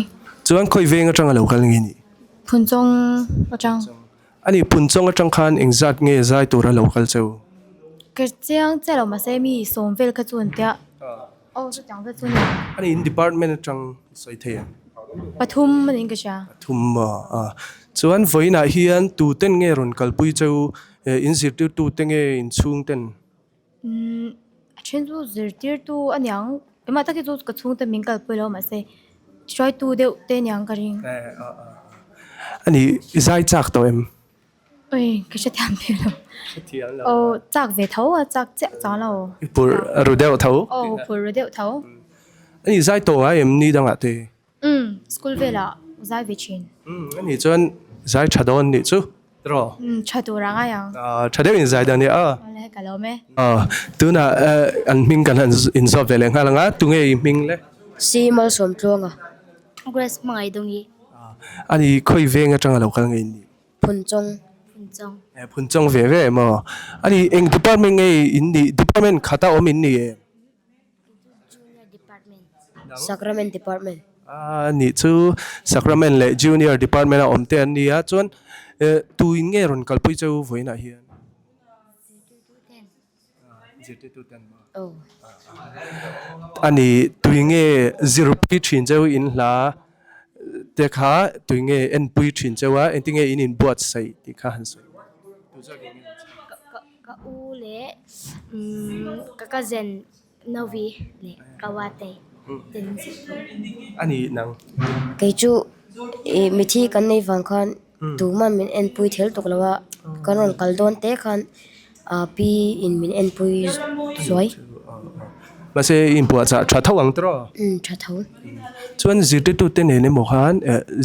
Chuan khawi veng atanga lo kal nge ni? Phunchawng atang. Ani Phunchawng atang khan engzat nge zai tura lo kal cheu? Ka chiang chiah lo mahse mi sawm vel kha chu an tia. Aw chutiang vel chu a ni. Ani in department atang sawi thei ang. Pathum a niin ka hria. Pathum a a. Chuan vawiinah hian tuten nge rawn kalpui cheu in zirtirtu te nge in chhung ten? Umm a then chu zirtirtu a niang engmah tak hi chu ka chhungte min kalpui lo mahse hruaitu deuh te aniang ka ring. Ani i zai chak tawh em? Oi ka hrethiam ve lo. Hrethiam lo. Aw chak ve tho a chak chiah chang lo. I phur ru deuh tho. Aw phur ru deuh tho. Ani zai tawh ngai em ni dangah te? Umm school velah zai ve thin. Umm ani chuan zai tha dawn nih chu tiraw? Umm tha tur a ngai ang. Aaa tha deuhin zai dan nia a. Awle ka lawm e. Aw tunah an hming kan han inzawp ve leh nghal ang a tunge i hming le? Si Malsawmtluanga. Grace hmangaih dawngi. Ani khawi veng atanga lo kal ngei ni? Phunchawng. Phunchawng. Phunchawng ve ve em aw. Ani eng department nge in nih department khata awm in ni em? Junior Department. Sacrament Department. A nih chu Sacrament leh Junior Department a awm te an ni a, chuan tuin nge rawn kalpui cheu vawiinah hian? Zirtirtu ten. Zirtirtu ten maw? Aw. A ni, tui nge zirpui thin cheu in hla te kha tui nge enpui thin cheu a, engtin nge in inbuatsaih tih kha han sawi. Ka u leh ka cousin Novi leh ka Watei te an zir tawh. A ni nang. Kei chu ih mithi kan nei vang khan tuman min enpui thel tuk lo a, kan rawn kal dawn te khan pi in min enpui zuai. Mahse i inpuahchah tha tho ang tawh? Umm tha tho. Chuan zirtirtute nen emaw khan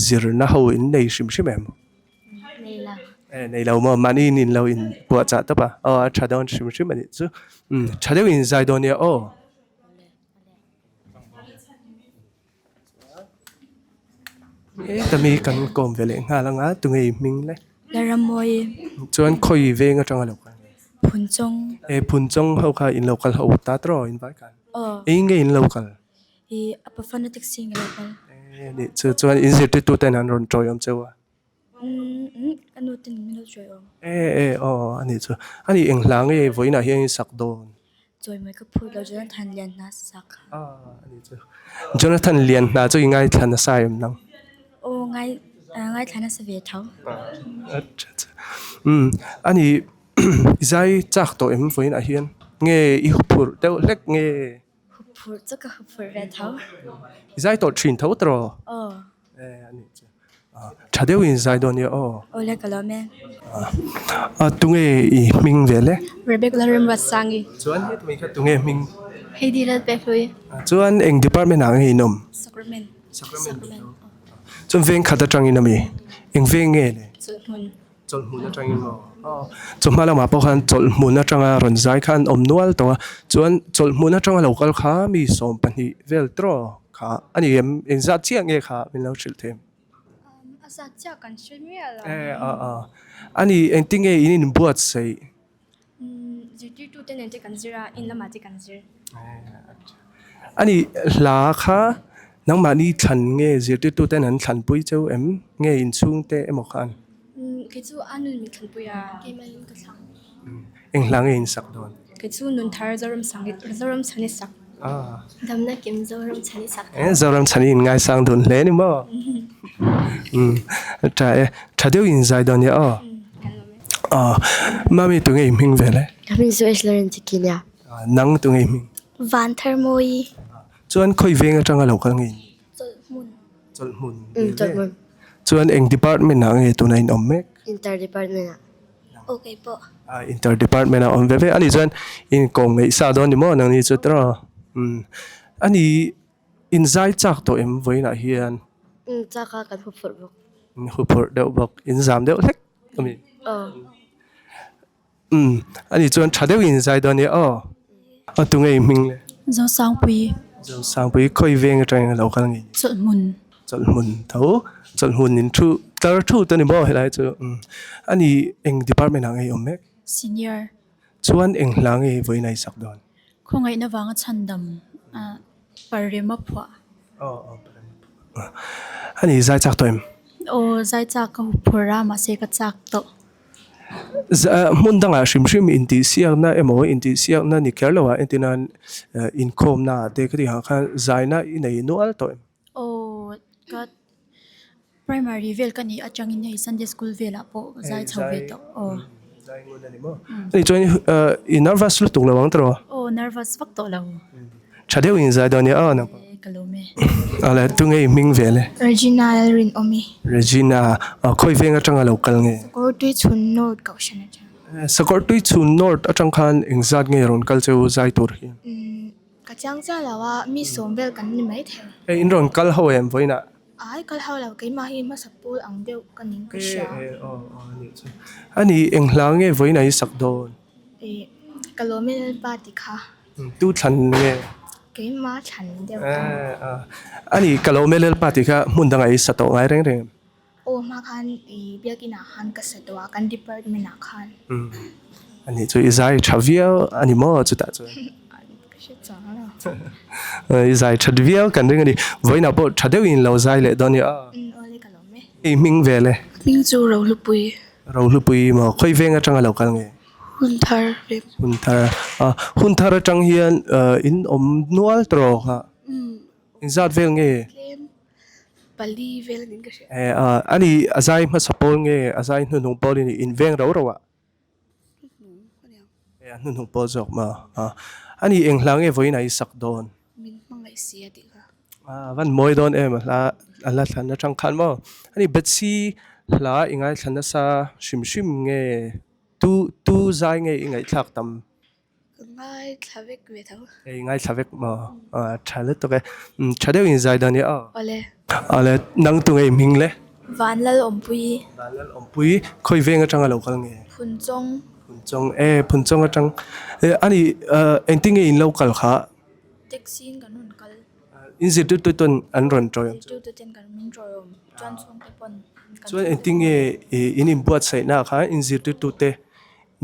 zirna ho in nei hrim hrim em? Nei lo. Eh nei lo maw mahni in in lo in puah chah tawp a aw a tha dawn hrim hrim a nih chu umm tha deuh in zai dawn nia aw. Heta mi kan kawm ve leh nghal anga tunge i hming le? Laramuai. Chuan khawi veng atanga lo kal nge? Phunchawng. Eh Phunchawng ho kha in lo kal ho ta tawh in vai khan. Aw. Eng nge in lo kal? I a pa fanatic si nge lo kal. Eh nih chu chuan in zirtirtu ten an rawn tawiawm cheu a. Umm umm ka nu ten min lo tawiawm. Eh eh aw a nih chu. A nih eng hla nge vawiinah hian in sak dawn? Chawimawi ka phut lo Jonathan Lian hna sak. Ah a nih chu. Jonathan Lian hna chu i ngaithla nasa em nang? Aw ngai ngaithla nasa ve tho. Ah acha acha. Umm a nih i zai chak tawh em vawiinah hian? Nge i huphurh deuh hlek nge? Huphurh chu ka huphurh ve tho. I zai tawh thin tho tawh? Aw. Eh a nih chu. Tha deuhin i zai dawn nia aw. Aw le ka lawm e. A tunge i hming ve le? Rebecca Lalremruatsangi. Chuan heti mai kha tunge hming? Heidi Lalpehlui. Chuan eng department ah nge in awm? Sacrament. Sacrament. Chuan veng khat atangin ami? Eng veng nge le? Chawlhhmun. Chawlhhmun atangin maw? Aw, chawhma lamah pawh khan chawlhhmun atanga rawn zai kha an awm nual tawh a, chuan chawlhhmun atanga lo kal kha mi 12 vel tawh kha a ni em? Engzat chiah nge kha min lo hrilh thei em? A zat chiah kan hre miah lo. E a a, a ni engtinge in inbuatsaih? Zirtirtute nen te kan zir a, in lamah te kan zir. A ni, hla kha nangmahni thlan nge zirtirtuten an thlanpui cheu em? Nge inchhungte emaw khan? Kei chu a nun min thlanpui a. Keimah in ka thlang. Eng hla nge in sak dawn? Kei chu nun thar Zoram sang Zoram chhan i sak. Damna kim Zoram chhan i sak. Zoram chhan i in ngaisang dun hle ni maw? Tha e, tha deuh in zai dawn nia aw. Aw, mami tunge i hming vel e? Ka hming chu Ashley Rinchikina. Nang tunge i hming? Van Tharmawi. Chuan khawi veng atanga lo kal nge in? Chawlhhmun. Chawlhhmun. Chawlhhmun. Chuan eng department ah nge tuna in awm mek? Inter department ah. Aw kei pawh. Inter department ah awm ve ve. Ani chuan in kawm ngeih sa dawn ni maw nang ni chu tiraw? Umm. Ani in zai chak tawh em vawiinah hian? Umm chak a kan huphurh bawk. In huphurh deuh bawk. In zam deuh hlek a mi? Aw. Umm ani chuan tha deuhin zai dawn nia aw. A tunge i hming le? Zosangpui. Zosangpui khawi veng atangin a lo kal ngei? Chawlhhmun. Chawlhhmun tho. Chawlhhmun in thu tlar thu ta ni maw helai chu. Umm ani eng department ah nge i awm mek? Senior. Chuan eng hla nge vawiin a i sak dawn? Khawngaihna vanga chhandam parema phuah. Aw aw parema phuah. Ani zai chak tawh em? Aw zai chak ka huphurh a mahse ka chak tawh. Hmun dangah hrim hrim intihsiakna emaw intihsiakna ni kher loah entir nan inkhawmna ah te ka tih ang khan zaina i nei nual tawh em? Aw ka primary vel ka nih atangin hei Sunday school velah pawh zai chho ve tawh aw. Zai ngun a ni maw? Ani chuan i nervous lutuk lo ang tawh? Aw nervous vak tawh lo. Tha deuh in zai dawn nia aw nang pawh. Ka lawm e. Awle tunge i hming ve le? Regina Lalrinawmi. Regina, khawi veng atanga lo kal nge? Sakawr Tuichhun North Kohhran atang. Sakawr Tuichhun North atang khan engzat nge rawn kal cheu zai tur hian? Umm ka chiang chiah lo a, mi sawm vel kan ni mai thei. Hei in rawn kal ho em vawiinah? Ai kal ho lo, keimah hi hmasa pawl ang deuh ka ning ka hria. E e aw aw a nih chu. Ani eng hla nge vawiinah i sak dawn? E ka lawm e Lalpa ti kha. Tu thlan nge? Keimah thlan deuh ka. Ani ka lo mel Lalpa tih kha hmun dangah i sa tawh ngai reng reng em? Aw hma khan i biakinah khan ka sa tawh a, kan department ah khan. Ani chu i zai tha viau a ni maw chutah chuan? Ka hre chang lo. I zai that viau kan ring a ni. Vawiinah pawh tha deuhin lo zai leh dawn nia. Awle ka lawm e. I hming vel e? Hming chu Rohlupui. Rohlupui maw? Khawi veng atanga lo kal nge? Hun thar ve. Hun thar a hun thar atang hian in awm nual tawh kha. In zat vel nge? Tlem pali vel anin ka hria. E a ani a zai hmasa pawl nge a zai hnuhnung pawl in in veng ro ro a? Hnuhnung aniang. E a hnuhnung pawl zawk maw? A ani eng hla nge vawiin a i sak dawn? Min hmangaih si a tih kha. A van mawi dawn em a hla a hla thlan atang khan maw? Ani Bethsy hla i ngaithla nasa hrim hrim nge? Tu tu zai nge i ngaihthlak tam? Ka ngaithla vek ve tho. I ngaithla vek maw? A tha lutuk e. Tha deuh in zai dawn nia aw. Awle. Awle, nang tu nge i hming le? Vanlal Awmpui. Vanlal Awmpui, khawi veng atanga lo kal nge? Phunchawng. Phunchawng e, Phunchawng atang. Ani engtin nge in lo kal kha? Taxi in kan rawn kal. In zirtirtu ten an rawn tawiawm chu. Zirtirtu ten kan min tawiawm chuan chhungte pawn kan Chuan engtin nge in inbuatsaihna ah khan in zirtirtu te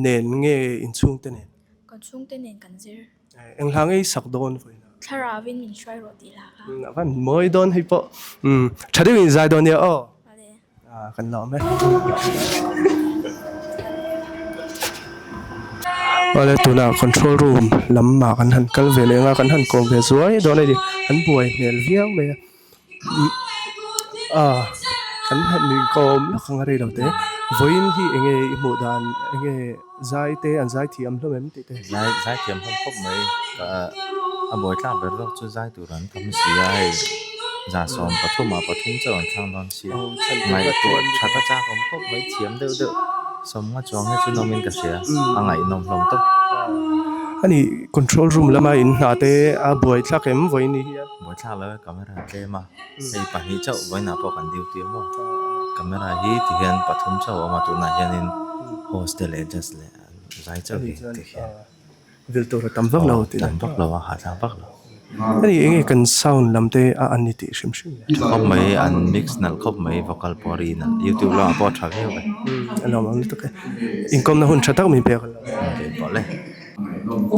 nen nge in chhungte nen? Kan chhungte nen kan zir. Eng hla nge i sak dawn vawiin ah? Thlarau in min hruai rawh tih hla kha. A van mawi dawn hei pawh. Tha deuhin in zai dawn nia aw. Kan lawm e. Awle tunah control room lamah kan han kal ve leh ang a kan han kawm ve zuai dawn a ni an buai hmel viau mai a ah kan han inkawm lawk ang a rei lo te vawiin hi eng nge i hmuh dan eng nge zai te an zai thiam hlawm em tih te. Zai zai thiam hlawm khawp mai a buai tlak ber zawk chu zai tur an tam si a hei 35 ah pathum chauh an thlang dawn si a ngaihtuah that a chak awm khawp mai thiam deuh deuh sawmnga chuang hi chu nawmin ka hria a ngaihnawm hlawm tawp. Ani control room lama in hna te a buai thlak em vawiin ni hian. Buai thlak lo e camera tlem a hei pahnih chauh vawiinah pawh kan duty a maw camera hi tihian pathum chauh a awm a tunah hianin host te leh judge leh zai chauh hi tikhian. Vil tur a tam vak lo tih Tam vak lo a, hahthlak vak lo. Hei enge kan sound lam te a an ni tih hrim hrim le. Tha khawp mai, an mix nalh khawp mai, vocal pawh a ri nalh, youtube lamah pawh a tha viau ve. A lawm ang lutuk e. Inkawmna hun tha tak min pek a lo. Kei pawh le.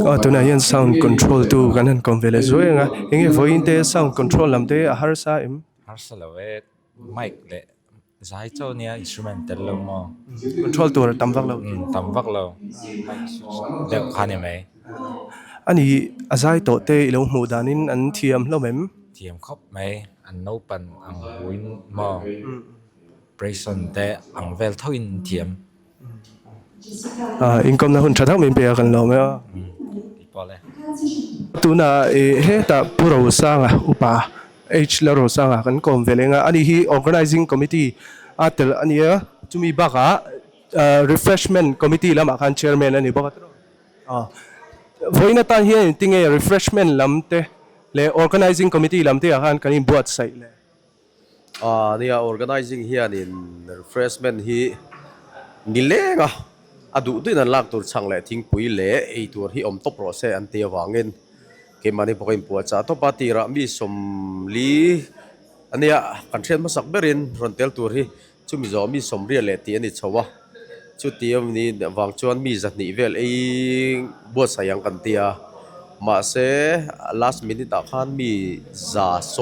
Aw tunah hian sound control tu kan han kawm ve leh zuai ang a, enge vawiin te sound control lam te a harsa em? Harsa lo e, mic leh Zai chauh nia instrument tel lo maw? Control tur a tam vak lo. Tam vak lo. Deuh kha ni mai. Ani a zai tawh te i lo hmuh danin an thiam hlawm em? Thiam khawp mai. An naupan ang huin maw? Prayson te ang vel thoin an thiam. Inkawmna hun tha tak min pe a kan lawm e aw. Tunah hetah Pu Rosanga upa H la Rosanga kan kawm ve leng a, ani hi Organising Committee a tel a nia, chumi bakah Refreshment Committee lamah khan Chairman a ni bawk a. Vawiin atan hian engtinge Refreshment lam te leh Organising Committee lam te ah khan kan inbuatsaih le? Aa nia organizing hianin refreshment hi ni leng a. A duh duhin an lak tur chhang leh thingpui leh ei tur hi awm tawp rawh se an ti avangin keimahni pawh ka inpuahchah tawp a, tirah mi sawmli a nia kan hriat hmasak berin rawn tel tur hi chumi zawh mi sawmriat leh tih a ni chho a, chuti awmni vang chuan mi zahnih vel ei buatsaih ang kan ti a, mahse last minute ah khan mi 113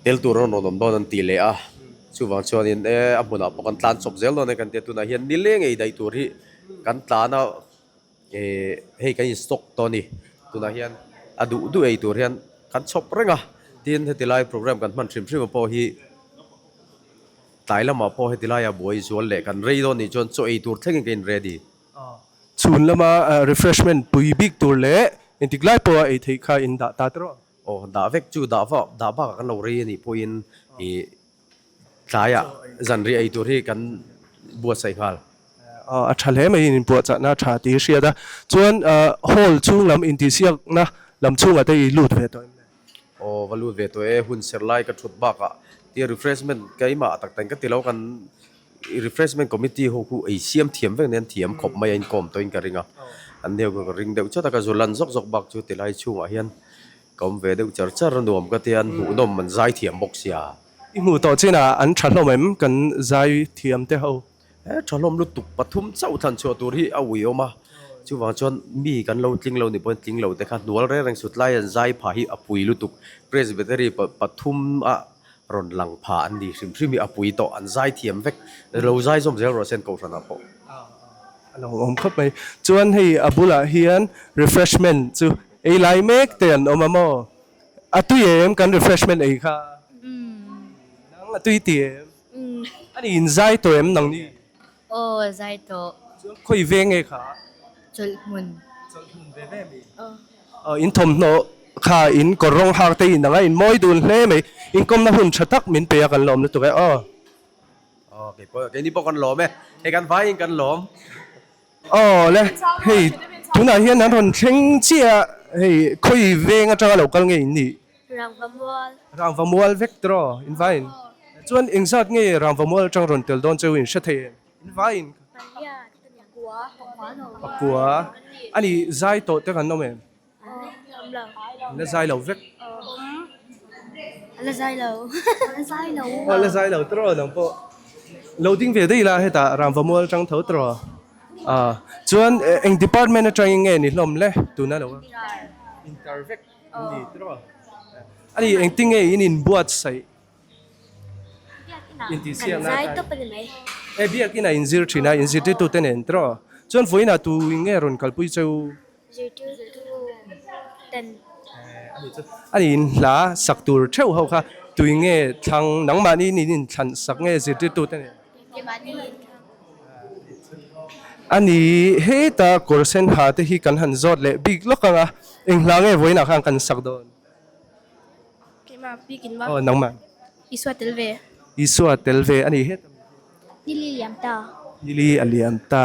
tel tur an rawn awm dawn an ti leh a. Chuvang chuanin e a hmunah pawh kan tlan chawp zel dawn e kan tia tunah hian nileng ei daih tur hi kan tlan a eh hei kan in stock tawh a ni tunah hian a duh duh ei tur hian kan chhawp reng a tin heti lai program kan hman hrim hrim pawh hi tlai lamah pawh heti laia buai zual leh kan rei dawn nih chuan chaw ei tur thlengin ka in ready. Chhun lama refreshment pui bik tur leh engtik lai pawha ei theih kha in dah ta te rawh. Aw dah vek chu dah vak dah bakah kan lo rei a nih pawhin ih tlaiah zanriah ei tur hi kan buatsaih nghal. Aw a tha hle mai in inpuahchahna a tha tih hi hriat a, chuan hall chhung lam intihsiakna lam chhungah te i lut ve tawh em le? Aw va lut ve tawh e, hun ser lai ka thut bakah tia refreshment keimah tak tak in ka ti lo kan Refreshment committee ho khu ei siam thiam vek nen thiam khawp mai a inkawm tawhin ka ring a, an deuh ka ring deuh chawt a, ka zu lan zawk zawk bak chu tilai chhungah hian ka awm ve deuh char char a nuam ka tia an hmuhnawm an zai thiam bawk sia. I hmuh tawh chinah an tha hlawm em kan zai thiam te ho? He tha hlawm lutuk pathum chauh thlan chhuah tur hi a ui awm a, chuvang chuan mi kan lo tling lo ni pawhin tling lo te kha hnual reng reng sut lai an zai phah hi a pui lutuk Presbytery pathum a Rawn lang pha an ni hrim hrim hi a pui tawh an zai thiam vek lo zai zawm zel rawh se an kohhran ah pawh. A lo awm khawp mai. Chuan hei a bulah hian refreshment chu ei lai mek te an awm a maw? A tui em kan refreshment ei kha? Nang a tui ti em? A ni in zai tawh em nang ni? Aw zai tawh. Chuan khawi ve nge kha? Chawlhhmun. Chawlhhmun ve ve mi? Aw. In thawmhnaw kha in kawr rawng hak te in anga in mawi dun hle mai. Inkawmna hun tha tak min pe a kan lawm lutuk e aw. Aw kei pawh keini pawh kan lawm e. Hei kan vaiin kan lawm. Aw le hei tunah hian an rawn thleng chiah a hei khawi veng atanga lo kal nge in nih? Rangvamual. Rangvamual vek tiraw in vaiin? Chuan engzat nge Rangvamual atang rawn tel dawn cheu in hre thei em? In vaiin? Pakua. Ani zai tawh te kan awm em? La zai lo vek. La zai lo. La zai lo. Aw la zai lo tiraw nang pawh. Lo ding ve daih la hetah Rangvamual atang tho tiraw. Ah chuan eng department atangin nge ni hlawm le tuna lo a? Inter vek. Ni tiraw? Ani engtin nge in inbuatsaih? Intihsiakna Kan zai tawp a ni mai. E biakin a inzir thin a, inzirtirtu te nen tiraw? Chuan vawiinah tu in nge rawn kalpui cheu? Zirtirtu ten. Ani in hla sak tur theuh ho kha tui nge thlang nangmahni in inthlan sak nge zirtirtu te nen? Keimahni inthlang. Ani heta kawr sen ha te hi kan han zawt leh bik lawk ang a, eng hla nge vawiinah khan kan sak dawn? Keimah bik in va. Aw nangmah. Isua tel ve. Isua tel ve ani heta. Nili liam ta. Nili a liam ta.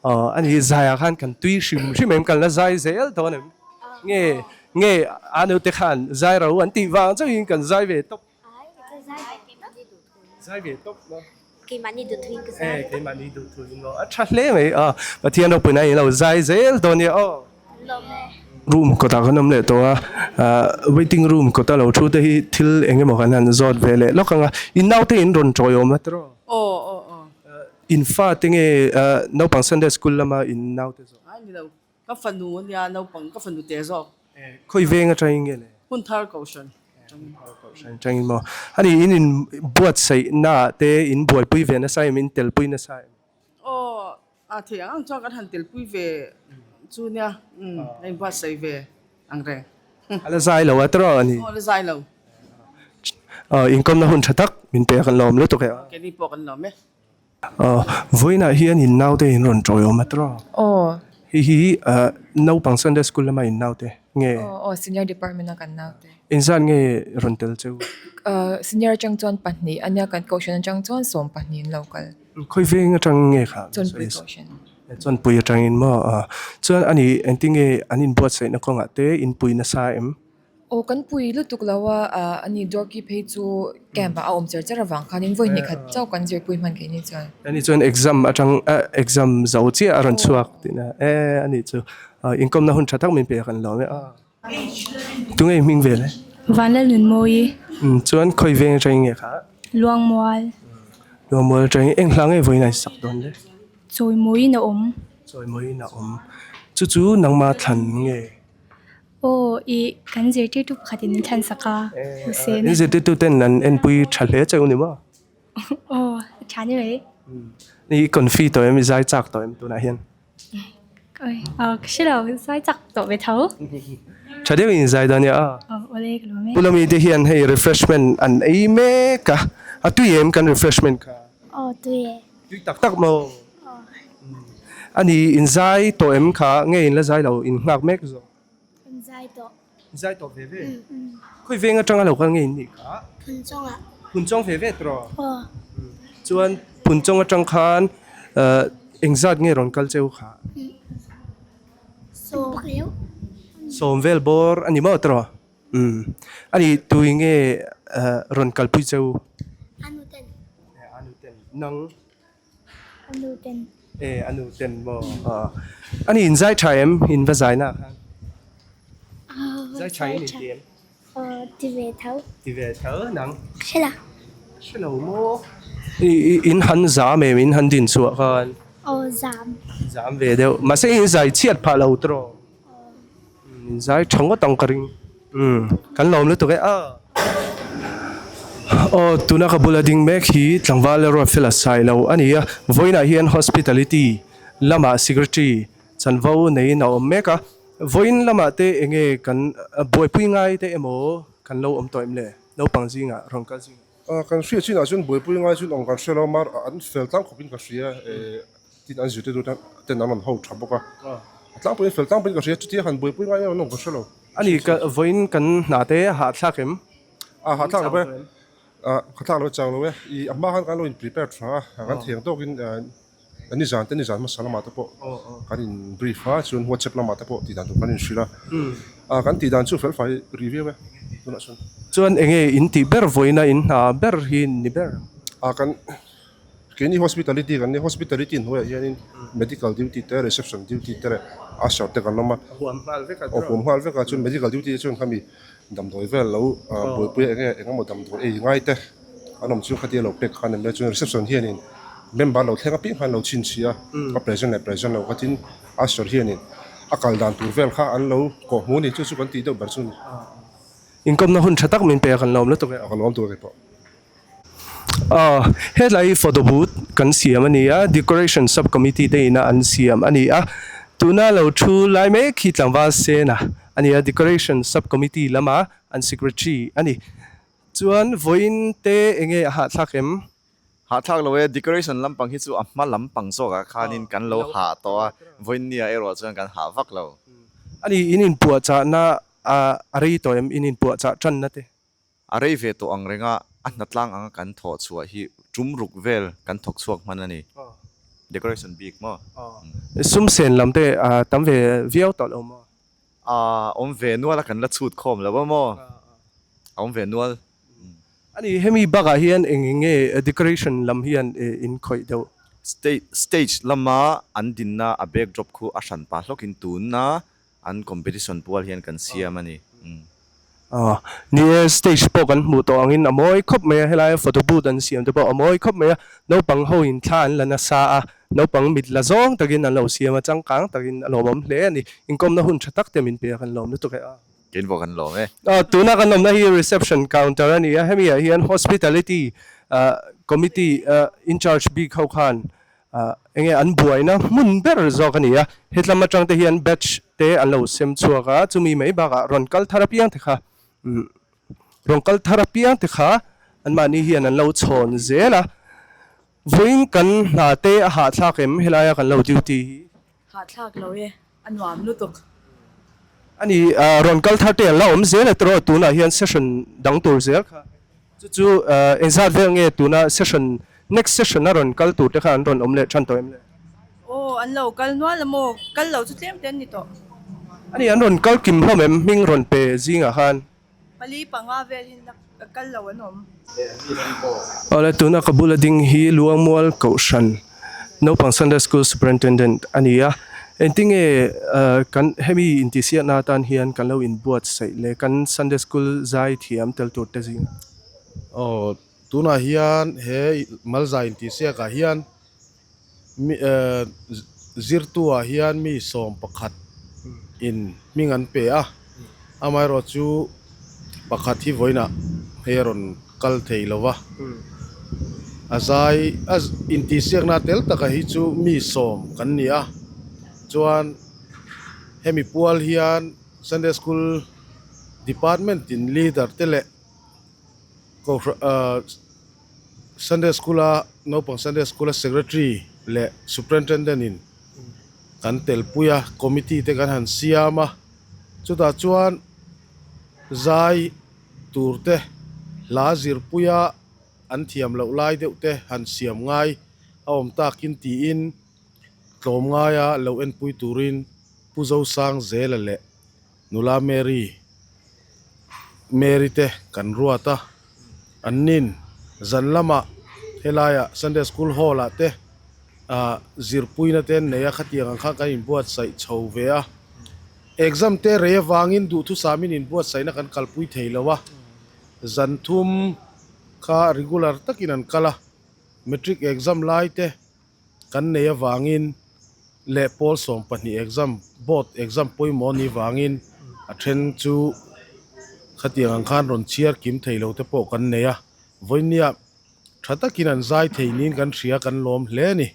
Aw ani zaiah khan kan tui hrim hrim em kan la zai zel dawn em? Nge nge a naute khan zai ro an tih vang chauhin kan zai ve tawp. Zai ve tawp maw? Keimahni duhthuin ka zai. Eh, keimahni duhthuin maw? A tha hle mai a. Pathian ropuina in lo zai zel dawn nia aw. Lawm e. Room kawtah kan awm leh tawh a, waiting room kawta lo thu te hi thil eng emaw kan han zawt ve leh lawk ang a. In naute in rawn tawiawm a tiraw? Aw, aw, aw. In fate nge naupang Sunday school lama in naute zawk? Ai ni lo, Ka fanu a nia naupang ka fanu te zawk. Khawi veng atangin nge le? Hun thar kohhran atangin. Hun thar kohhran atangin maw? Ani in in buatsaih na ah te in buaipui ve nasa em in telpui nasa em? Aw a thei ang ang chuan kan han telpui ve chu nia umm a in buatsaih ve ang reng. A la zai lo a tawrh a ni. Aw a la zai lo. Aw inkawmna hun tha tak min pe a kan lawm lutuk e. Keini pawh kan lawm e. Vawiinah hian in naute in rawn tawiawm a tawrh. Aw. Hei hi naupang Sunday school lama in naute nge? Aw aw senior department a kan naute. Engzat nge rawn tel cheu? Senior atang chuan pahnih a nia kan kohhran atang chuan sawm pahnih an lo kal. Khawi veng atang nge kha? Chawnpui kohhran. Chawnpui atangin maw? Chuan ani engtin nge an inbuatsaihna kawngah te inpui nasa em? Aw kan pui lutuk lo a, ah ani Dorki phei chu camp ah a awm cher cher avang khanin vawi hnih khat chauh kan zirpui hman keini chuan. Ani chuan exam atang exam zo chiah a rawn chhuak tihna e ani chu inkawmna hun tha tak min pe a kan lawm e a. Tunge i hming vel e? Vanlalnunmawi. Chuan khawi veng atangin nge kha? Luangmual. Luangmual atangin eng hla nge vawiin a sak dawn le? Chawimawiin a awm. Chawimawiin a awm. Chu chu nangma thlan nge? Aw, i kan zirtirtu pakhatin min thlan sak a, Hussein. In zirtirtu ten an enpui tha hle che u ni maw? Aw, a tha ni mai. I confi tawh em, i zai chak tawh em tunah hian? Oi, aw, ka hre lo, zai chak tawh ve tho. Tha deuhin zai dawn nia a. Aw, awle ka lawm e. Pu Lami te hian hei refreshment an ei mek a, a tui em kan refreshment kha? Aw, tui e. Tui tak tak maw? Ani in zai tawh em kha nge in la zai lo in nghak mek zawk? In zai tawh. In zai tawh ve ve? Khawi veng atanga lo kal nge in nih kha? Phunchawng ah. Phunchawng ve ve tawh? Aw. Chuan Phunchawng atang khan engzat nge rawn kal cheu kha? Sawm. Sawm vel bawr a ni maw tawh? Umm. Ani tui nge rawn kalpui cheu? Anu ten. Anu ten. Nang? Anu ten. E anu ten maw? Ani in zai tha em? In va zai na khan? Zai tha in inti em? Ti ve tho. Ti ve tho nang? Hre lo. Hre lo maw? In han zam em? In han din chhuah khan? Aw zam. Zam ve deuh. Mahse in zai chhiat phah lo tawh. In zai tha ngawt ang ka ring. Umm kan lawm lutuk e a. Aw tuna ka bula ding mek hi tlangval erawh fel a sai lo a ni a, vawiinah hian hospitality lamah secretary chanvo neiin a awm mek a, vawiin lamah te enge kan buaipui ngai te emaw kan lo awm tawh em le naupang zingah rawn kal zingah. Kan hriat chinah chuan buaipui ngai chuan awm kan hre lo mar an fel tlang khawpin ka hria tin an zirtirtu ten an rawn ho tha bawk a a tlangpuiin fel tlangpuiin ka hria chutia han buaipui ngai em an awm ka hre lo. Ani ka vawiin kan hna te hahthlak em? A hahthlak lo e hahthlak lo e chang lo e i a hma khan kan lo in prepare tha a kan thiang tawkin Nizan te nizan hmasa lamah te pawh kan in brief a, chuan WhatsApp lamah te pawh tih dan tur kan inhrilh a, ah kan tih dan chu fel fai ri viau e tunah chuan. Chuan enge in tih ber vawiina in hna ber hi ni ber? Ah kan keini hospitality kan nia, hospitality hnuaiah hianin medical duty te reception duty te leh usher te kan awm a, Huam nghal vek a aw huam nghal vek a, chuan medical duty te chuan khami damdawi vel lo buaipui enge engemaw damdawi ei ngai te. An awm chu khatia lo pek khan em le chuan reception hianin member lo thleng apiang khan an lo chhinchhiah a, a present leh present lo khatin usher hianin a kal dan tur vel kha an lo kawh hmu a ni chu chu kan tih deuh ber chu a ni. Inkawmna hun tha tak min pe a kan lawm lutuk e. A ka lawm tur a ni pawh. Aw hetlai photo booth kan siam a ni a, decoration sub committee te ina an siam a ni a, tuna lo thu lai mek hi tlangval sena a ni a, decoration sub committee lama an secretary a ni. Chuan vawiin te enge a hahthlak em? Hahthlak lo e, decoration lampang hi chu a hma lampang zawkah khanin kan lo hah tawh a, vawiin nia erawh chuan kan hah vak lo. Ani in inpuahchahna a rei tawh em? In inpuahchah tanna te? A rei ve tawh ang renga a hnatlang anga kan thawh chhuah hi tum ruk vel kan thawk chhuak hman a ni. Decoration bik maw? Sum sen lam te a tam ve viau tawh lo maw? A awm ve nual a kan la chhut khawm lo a maw? A awm ve nual. Ani hemi bakah hian eng eng nge decoration lam hian in khawih deuh? Stage lama an dinna a backdrop khu a hran pah hlawkin tunna an competition pual hian kan siam a ni. Aw, ni e, stage pawh kan hmuh tawh angin a mawi khawp mai a, helaia photo booth an siam te pawh a mawi khawp mai a, naupang ho in thla an la nasa a, naupang mit la zawng takin an lo siam a, changkang takin a lawmawm hle a ni, inkawmna hun tha tak te min pe a, kan lawm lutuk e a. Kein pawh kan lawm e. Aw, tuna kan awmna hi reception counter a ni a, hemi ah hian hospitality committee in charge bik ho khan Enge an buaina hmun ber zawk a ni a, hetlam atang te hian batch te an lo sem chhuak a, chumi mai bakah rawn kal thar apiang te kha rawn kal thar apiang te kha anmahni hian an lo chhawn zel a, vawiin kan hna te a hahthlak em helaia kan lo duty hi. Hahthlak lo e, a nuam lutuk. A ni, rawn kal thar te an la awm zel a tiraw tunah hian session dang tur zel kha. Chu chu engzat vel nge tuna session, next session a rawn kal tur te kha an rawn awm leh tan tawh em le? Aw, an lo kal nual a maw? Kal lo chu tlem te an ni tawh. A ni, an rawn kal kim hlawm em? Hming rawn pe zingah khan. Pali panga vel hi kal lo an awm. Awle tuna ka bula ding hi Luangmual Kohhran Naupang Sunday School Superintendent a ni a. Engtinge kan hemi intihsiakna atan hian kan lo inbuatsaih leh kan Sunday School zai thiam tel tur te zing. Aw tunah hian he Malzai intihsiakah hian Mi eh zirtu ah hian mi 11 in hming an pe a, amaherawh chu pakhat hi vawiinah hei a rawn kal thei lo va, a zai a intihsiakna tel taka hi chu mi 10 kan ni a, chuan hemi pual hian Sunday School department in leader te leh kohhran ah. Sunday School a naupang Sunday School a Secretary leh Superintendent in kan telpui a, committee te kan han siam a, chutah chuan zai tur te hla zirpui a an thiam loh lai deuh te han siam ngai a awm takin tiin tlawm ngaia lo enpui turin Pu Zosangzela leh Nula Mary Mary te kan ruat a, an nin zan lamah helaiah Sunday School Hall ah te ah zirpuina te an nei a, khatiang ang khan kan inbuatsaih chho ve a. Exam te rei avangin duhthusam in inbuatsaihna kan kalpui thei lo a, zan thum kha regular takin an kal a, Matric exam lai te Kan nei avangin leh pawl 12 exam, board exam pawimawh a nih vangin a then chu khatiang ang khan rawn chhiar kim thei lo te pawh kan nei a, vawinia tha takin an zai thei niin kan hria kan lawm hle a ni.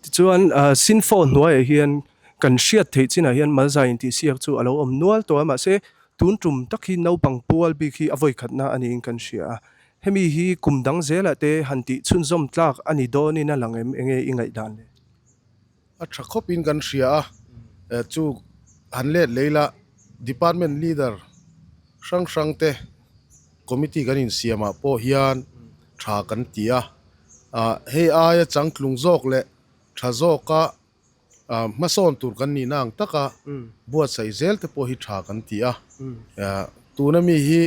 Tichuan Sinfo hnuaiah hian kan hriat theih chinah hian Malzai intihsiak chu a lo awm nual tawh a, mahse tun tum tak hi naupang pual bik hi a vawikhatna a niin kan hria a, Hemi hi kum dang zelah te han tih chhunzawm tlak a ni dawnin a lang em? Enge i ngaihdan le? A tha khawpin kan hria a, chu han let lei la Department Leader hrang hrang te Committee kan insiamah pawh hian tha kan ti a, hei aia changtlung zawk leh tha zawka Hmasawn tur kan nihna ang taka buatsaih zel te pawh hi tha kan ti a. Tuna mi hi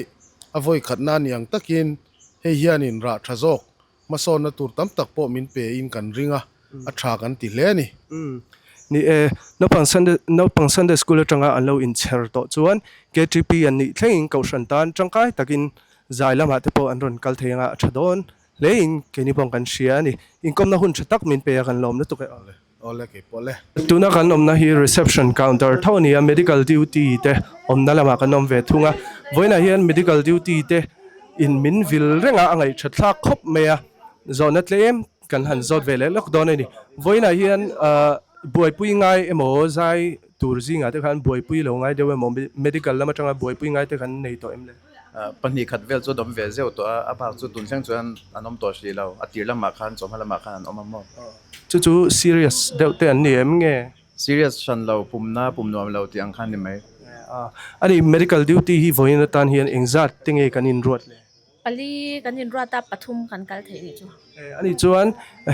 a vawi khatna a nih ang takin hei hianin rah tha zawk hmasawnna tur tam tak pawh min pe in kan ring a, a tha kan ti hle a ni. Ni e, naupang Sunday naupang Sunday School atanga an lo inchher tawh chuan KTP an nih thlengin Kohhran tan tangkai takin zai lamah te pawh an rawn kal thei anga a tha dawn Hleiin keini pawh kan hria a ni. Inkawmna hun tha tak min pe a kan lawm lutuk e. Awle, awle kei pawh le. Tuna kan awmna hi reception counter tho a ni a, medical duty te awmna lamah kan awm ve thung a. Vawiinah hian medical duty te in min vil reng a, a ngaihtha thlak khawp mai a, zawhna tlem kan han zawt ve leh lawk dawn a ni. Vawiinah hian buaipui ngai emaw zai tur zingah te khan buaipui lo ngai deuh emaw medical lam atanga buaipui ngai te kan nei tawh em le? 2 khat vel chu an awm ve zeuh tawh a, a bak chu tun thleng chuan an awm tawh hrih lo. A tir lamah khan chawhma lamah khan an awm a maw? Chu chu serious deuh te an ni em nge? Serious hran lo, pumna pum nuam lo tih ang khan ni mai. A ni, medical duty hi vawiin atan hian engzat te nge kan inruat le? Pali kan inruat a, pathum kan kal theih nih chu. A nih chuan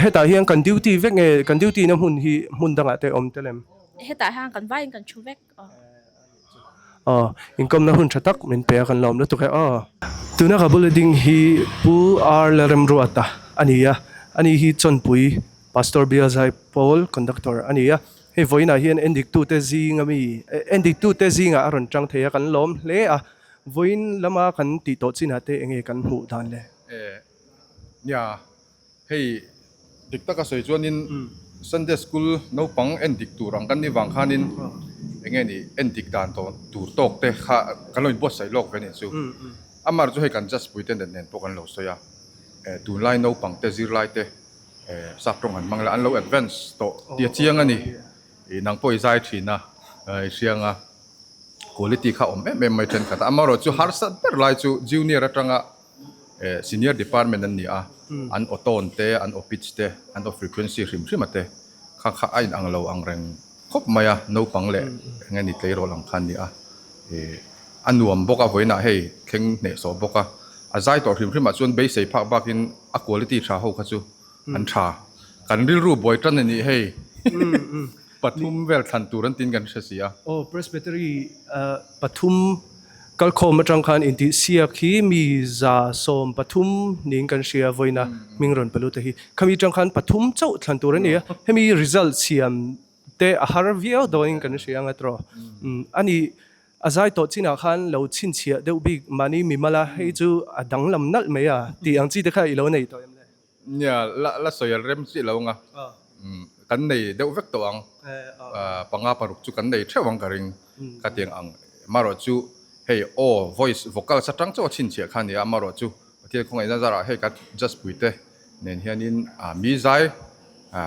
hetah hian kan duty vek nge, kan duty na hmun hi hmun dangah te awm tel em? Hetah hian kan vaiin kan thu vek. Aw, inkawmna hun tha tak min pe a kan lawm lutuk e aw. Tuna ka bula ding hi Pu R Lalremruata a ni a, ani hi Chawnpui Pastor Bial Zaipawl Conductor a ni a. Hei vawiinah hian endiktute zinga mi, endiktute zingah a rawn tang thei a kan lawm hle a. Vawiin lama kan tih tawh chinah te enge kan hmuh dan le? E, nia, hei dik taka sawi chuanin Sunday School naupang en dik tur ang kan nih vang khanin enge ni en dik dan tawh tur tawk te kha kan lo inbuatsaih lawk ve a nih chu. Amar chu hei kan judge pui te nen nen pawh kan lo sawi a, e tunlai naupang te zirlai te e sap tawng han hmang la an lo advance tawh tih a chiang a ni. I nang pawh i zai thin a, i hriang a. Quality kha awm em em mai thenkhat a, amaherawh chu harsat ber lai chu junior atanga eh senior department an ni a, an aw tone te, an aw pitch te, an aw frequency hrim hrim a te kha kha a inang lo ang reng khawp mai a, naupang leh eng nge ni tleirawl ang kha an ni a, eh a nuam bawk a vawiinah hei thleng hnehsawh bawk a, a zai tawh hrim hrimah chuan beisei phak bakin a quality tha ho kha chu an tha, kan rilru buai tan a nih hei. Pathum vel thlan tur an tin kan hre si a. Aw, Presbytery pathum Kalkhawm atang khan intihsiak hi mi 130 niin kan hria vawiina hming rawn pe lut te hi. Khami atang khan pathum chauh thlan tur a ni a, hemi result siam te a har viau dawnin kan hria ang a tawh. A ni, a zai tawh chinah khan lo chhinchhiah deuh bik mahni mimala hei chu a danglam nalh mai a tih ang chi te kha i lo nei tawh em le? Nia, la la sawi a rem chiah lo anga kan nei deuh vek tawh ang. Panga paruk chu kan nei theuh ang ka ring ka tiang ang. Amaherawh chu hei aw, voice, vocals atang chauh a chhinchhiah kha a ni a, amaherawh chu Pathian khawngaihna zarah hei ka judge puite nen hianin mi zai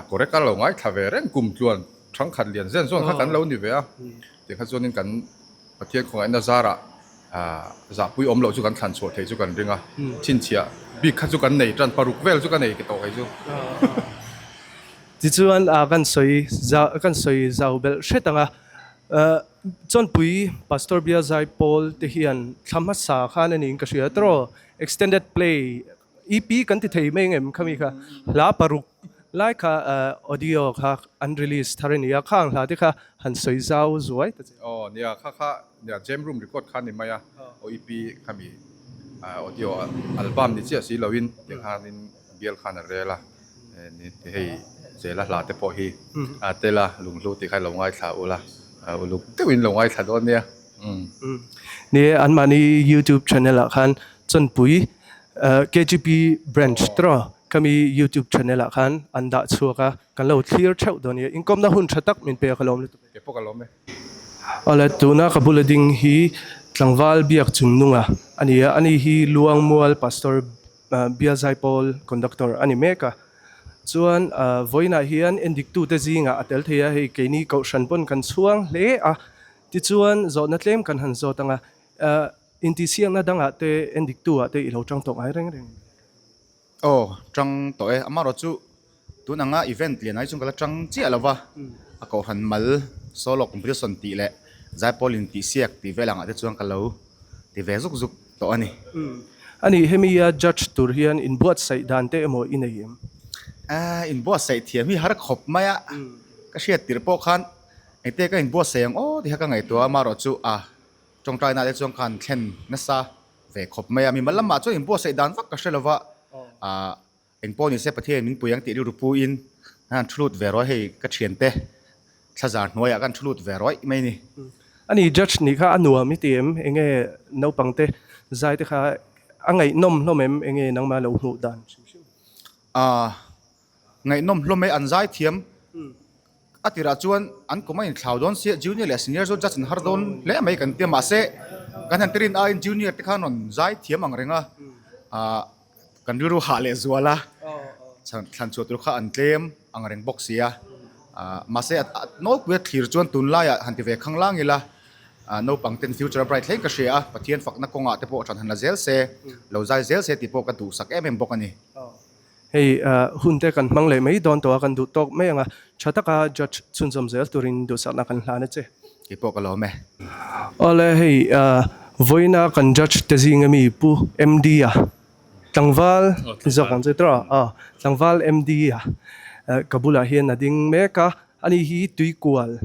correct a lo ngaithla ve reng kum tluan thangkhat lian zen zawn kha kan lo ni ve a, tikha chuanin kan Pathian khawngaihna zarah zahpui awm loh chu kan thlan chhuah thei chu kan ring a, chhinchhiah bik kha chu kan nei tan paruk vel chu ka nei tawh kei chu. Tichuan kan sawi kan sawi zau belh hret ang a, Chawnpui Pastor Bia Zai Pawl te hian thla hmasa khan a niin ka hria tawh extended play EP kan ti thei mai engem khami kha hla paruk lai kha audio kha an release thar a ni a, khang hla te kha han sawi zau zuai ta che. Aw nia kha kha nia jam room record kha ni mai a, aw EP khami audio album ni chiah si loin tikhanin bial khan a rel a, hei zela hla te pawh hi a tel a, lunghlu tih kha lo ngaithla ula, uluk deuhin lo ngaithla dawn nia. Ni e, anmahni YouTube channel ah khan Chawnpui KGP branch tawh khami YouTube channel ah khan an dah chhuak a, kan lo thlir theuh dawn nia. Inkawmna hun tha tak min pe a ka lawm lutuk e. Kei pawh ka lawm e. Awle, tuna ka bula ding hi tlangval biak chungnunga a ni a, ani hi Luangmual Pastor Biazaipawl Conductor a ni mek a. Chuan vawiinah hian endiktute zingah a tel thei a, hei keini kohhran pawn kan chhuang hle a. Tichuan zawhna tlem kan han zawt ang a, intihsiakna dangah te endiktu ah te i lo tang tawh ngai reng reng em? Aw, tang tawh e. Amaherawh chu tun anga event lian ai chuan ka la tang chiah lo va, a kohhran mal solo competition tih leh zaipawl intihsiak tih vel angah te chuan ka lo ti ve zuk zuk tawh a ni. A nih, hemi a judge tur hian inbuatsaih dan te emaw i nei em? Inbuatsaih thiam hi har khawp mai a, ka hriat tirh pawh khan Engte ka inbuatsaih ang aw tih kha ka ngaihtuah a, amaherawh chu a tawngtaina te chuan khan thlen nasa ve khawp mai a, mimal lamah chuan inbuatsaih dan vak ka hre lova, ah engpawh ni se Pathian min pui ang tih rilru puin ka han thu lut ve rawih hei ka thiante thlazar hnuaiah ka han thu lut ve rawih mai a ni. A ni judge nih kha a nuam i ti em? Enge naupangte zai te kha a ngaihnawm hlawm em? Enge nangmah lo hmuh dan hrim hrim? Ah Ngaihnawm hlawm e, an zai thiam a tirah chuan an kum a inthlau dawn sia, junior leh senior chu judge an har dawn hle mai kan tia mahse kan han tirin aiin junior te khan rawn zai thiam ang reng a, ah kan rilru hah leh zual a, thlan chhuah tur kha an tlem ang reng bawk sia, ah mahse a nawlpui a thlir chuan tunlaiah han ti ve khang lang ila, ah naupang ten future a bright hlein ka hria a, Pathian fakna kawngah te pawh ṭhan han la zel se, lo zai zel se tih pawh ka duhsak em em bawk a ni. Hei hun te kan hmang leh mai dawn tawh a, kan duh tawk mai ang a, tha taka judge chhunzawm zel turin duhsakna kan hlan a che. Kei pawh ka lawm e. Awle hei vawiina kan judge te zinga mi Pu MD a tlangval zawk ang chu tawh a, tlangval MD a ka bulah hian a ding mek a, ani hi Tuikual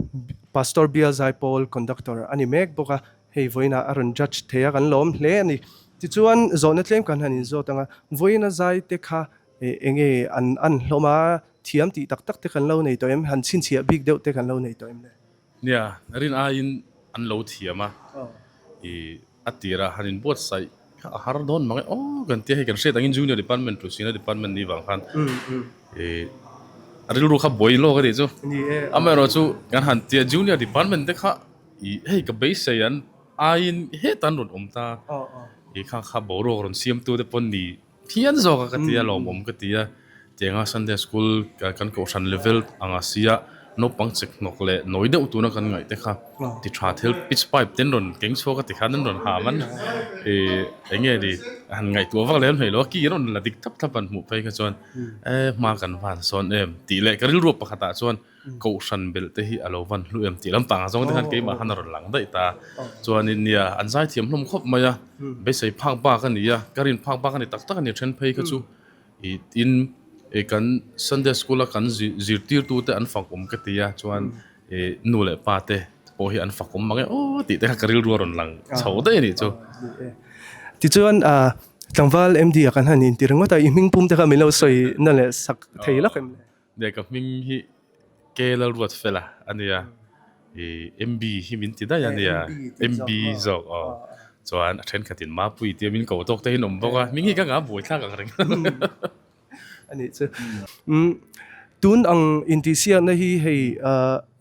Pastor Bial Zaipawl Conductor a ni mek bawk a, Hei vawiinah a rawn judge thei a, kan lawm hle a ni. Tichuan, zawhna tlem kan han inzawt ang a, vawiina zai te kha eng nge an an hlawm a, thiam tih tak tak te kan lo nei tawh em? Han chhinchhiah bik deuh te kan lo nei tawh em le? Nia, rin aiin an lo thiam a, i a tirah han inbuatsaih kha a har dawn mang e aw kan tia, hei kan hriat angin junior department to senior department nih vang khan i a rilru kha buai lawk a tih chu. Amaherawhchu kan han tia junior department te kha Ih hei ka beisei an aiin hetah an rawn awm ta ih kha kha boruak rawn siamtu te pawn ni phian zawk a ka ti a lawmawm ka ti a tianga Sunday school kan kohhran level anga sia naupang chek hnawk leh nawi deuh tuna kan ngaih te kha ti tha thil pitch pipe te an rawn keng chhuak a tikhan an rawn ha man ih eng nge ni han ngaihtuah vak lem hleih lo a ki an rawn la dik thlap thlap an hmuh phei kha chuan e hma kan van sawn em tih leh ka rilru pakhatah chuan Kohhran belh te hi a lo van hlu em tih lampang ah zawng te khan keimah khan a rawn lang daih ta. Chuanin nia an zaithiam hlawm khawp mai a, beisei phak bak a ni a, ka rin phak bak a ni tak tak a ni then phei kha chu ih tin ih kan Sunday school a kan zirtirtu te an fak awm ka ti a, chuan ih nu leh pa te pawh hi an fak awm mang e aw tih te kha ka rilru a rawn lang chho daih a nih chu. Tichuan tlangval MD ah kan han inti ringawt a, i hming pum te kha min lo sawi na leh sak thei lawk em le? Nia ka hming hi Ke Lalruatfela a nia, i MB hi min ti daih a nia, MB zawk aw. Chuan a thenkhatin Mapui tia min ko tawk te hi an awm bawk a, hming hi ka ngah buaithlak ang reng. A nih chu. Tun ang intihsiakna hi hei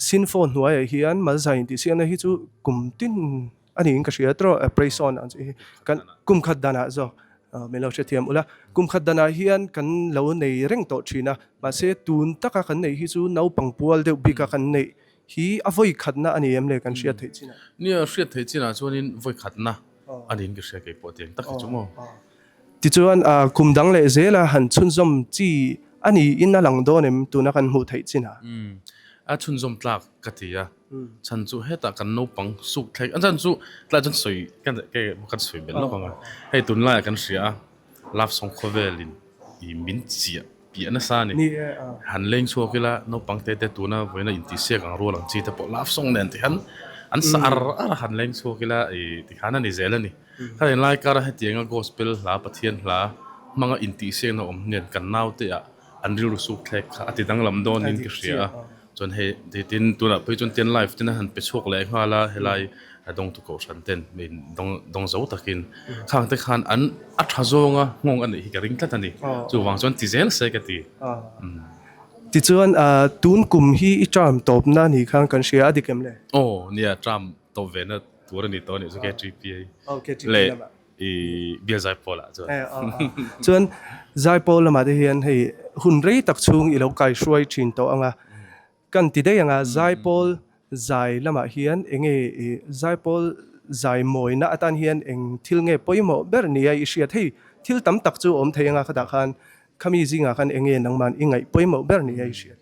Sinfo hnuaiah hian Malzai intihsiakna hi chu kum tin a niin ka hria tawh praise on ang chi hi kan kum khat danah zawk min lo hrethiam ula. Kum khat danah hian kan lo nei reng tawh thin a, mahse tun taka kan neih hi chu naupang pual deuh bika kan neih hi a vawi khatna a ni em le kan hriat theih chinah? Nia, hriat theih chinah chuanin vawi khatna a niin ka hria kei pawh tiang tak hi chu maw. Tichuan kum dang leh zela han chhunzawm chi a niin a lang dawn em tuna kan hmuh theih chinah? Umm, a chhunzawm tlak ka ti a, chhan chu hetah kan naupang suk thleng a chhan chu tlai chuan sawi kan kan sawi belh lawk ang a, hei tunlaiah kan hria a love song khawvelin ih min chiah piah nasa a ni. Han leng chhuak ila naupang te te tuna vawiina intihsiak ang rual ang chi te pawh love song nen tikhan an sa ar ar a han leng chhuak ila ih tikhan a ni zel a ni. Kha enlai kara hetianga gospel hla Pathian hla hmanga intihsiakna awm hnen kan naute ah an rilru suk thlek kha a ti danglam dawnin ka hria a. Chuan hei tin tunah phei chuan ten live ten a han pe chhuak leh nghal a helai a dawngtu kohhran ten min dawng dawng zo takin khang te khan an a tha zawnga nghawng a neih hi ka ring tlat a ni. Chuvang chuan ti zel se ka ti. Tichuan tun kum hi i term tawpna ni khan kan hria a dik em le? Aw nia term tawp ve na tur a ni tawh a nih chu KTPA leh i bial Zaipawl ah chuan. Chuan Zaipawl lamah te hian hei hun rei tak chhung i lo kaihruai thin tawh ang a, kan ti daih ang a, Zaipawl zai lamah hian eng nge i Zaipawl zai mawina atan hian eng thil nge pawimawh ber nia i hriat? Hei thil tam tak chu awm thei ang a khatah khan khami zingah khan eng nge nangman i ngaih pawimawh ber nia i hriat?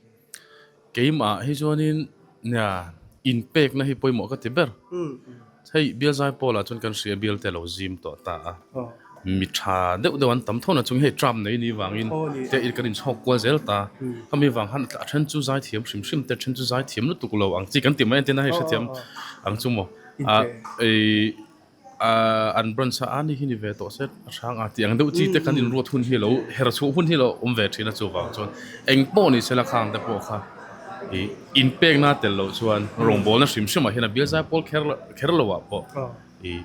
Keimah hi chuanin nia inpekna hi pawimawh ka ti ber. Hei bial zai pawlah chuan kan hria bial te lo zim tawh ta a. Mi tha deuh deuh an tam tho na chung hei tram nei ni vangin te kan inchhawk kual zel ta. Khami vang khan a then chu zai thiam hrim hrim te then chu zai thiam lutuk lo ang chi kan ti mai ang tina hei hrethiam ang chu maw. Ahh an branch a ani hi ni ve tawh se a hrang a tih ang deuh chi te kan inruat hun hi lo her chhuah hun hi lo awm ve thin a chuvang chuan eng pawh ni sela khang te pawh kha ih inpekna tel loh chuan rawngbawlna hrim hrim ah hian a bial zai pawl kher kher lo ah pawh ih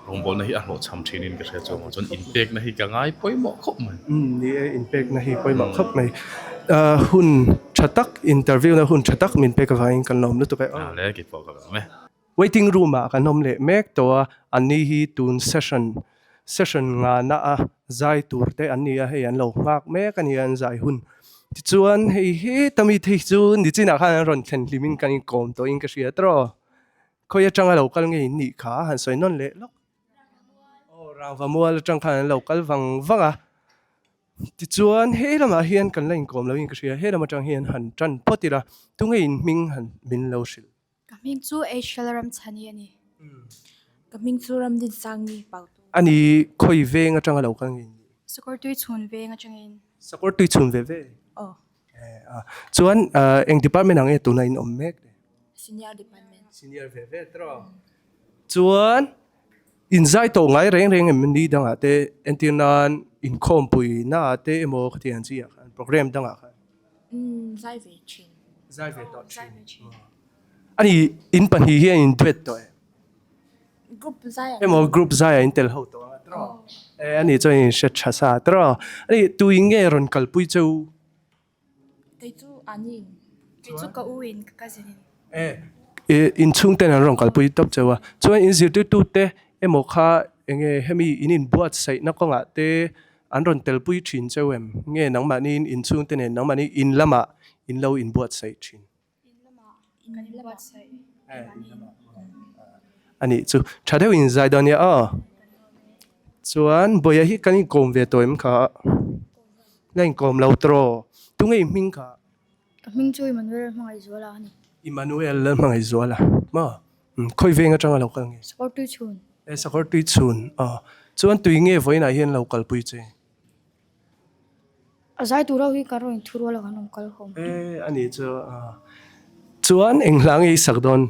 rawngbawlna hi a hlawhchham thin in ka hria chuvang chuan inpekna hi ka ngai pawimawh khawp mai. Umm ni e inpekna hi pawimawh khawp mai. Ahh hun tha tak interview na hun tha tak min pek avangin kan lawm lutuk e aw. A le keipawh ka lawm e. Waiting room ah kan awm leh mek tawh a, anni hi tun session session ngana a zai tur te an ni a, hei an lo nghak mek a ni a an zai hun. Tichuan hei heta mi te hi chu nichinah khan an rawn thlen hlim in kan inkawm tawh in ka hria tawh. Khawi atanga lo kal ngei in nih kha han sawi nawn leh lawk. Aw Rangva mual atang khan an lo kal vang vang a. Tichuan he lamah hian kan la inkawm lo in ka hria, he lam atang hian han tan phawt ila, tunge in hming han min lo hrilh. Ka hming chu Aishal Ramchhani a ni. Ka hming chu Ramdinsangi Pautu. A ni, khawi veng atanga lo kal nge ni? Sakawr tui chhun veng atangin. Sakawr tui chhun ve ve? Aw. Chuan eng department ang nge tuna in awm mek le? Senior department. Senior ve ve tawh. Chuan in zai tawh ngai reng reng em ni dangah te entir nan inkhawmpui naah te emaw khatiang chi ah khan program dangah khan? Umm zai ve thin. Zai ve tawh thin. Ani in pahnih hian in duet tawh em? Group zai ah. Emaw group zai ah in tel ho tawh ang a tawh. E ani chuan in hre tha sa tawh. Ani tu in nge rawn kalpui cheu? Kei chu ani in. Kei chu ka u in ka cousin in. E in chhungten an rawn kalpui tawp cheu a. Chuan in zirtirtu te emaw kha enge hemi in inbuatsaihna kawngah te an rawn telpui thin cheu em? Nge nangmahni in inchhungte nen nangmahni in lamah in lo inbuatsaih thin? A nih chu tha deuh in zai dawn nia aw. Chuan Bawia hi kan inkawm ve tawh em kha? La inkawm lo tawh. Tunge i hming kha? Ka hming chu Emmanuel Hmangaihzuala a ni. Emmanuel Hmangaihzuala maw? Khawi veng atanga lo kal nge? Sakawr tui chhun. E sakawr tui chhun aw. Chuan tui nge vawiinah hian lo kalpui che? A zai tur ho hi kan rawn inthu rual a kan rawn kal ho. E a nih chu a. Chuan eng hla nge i sak dawn?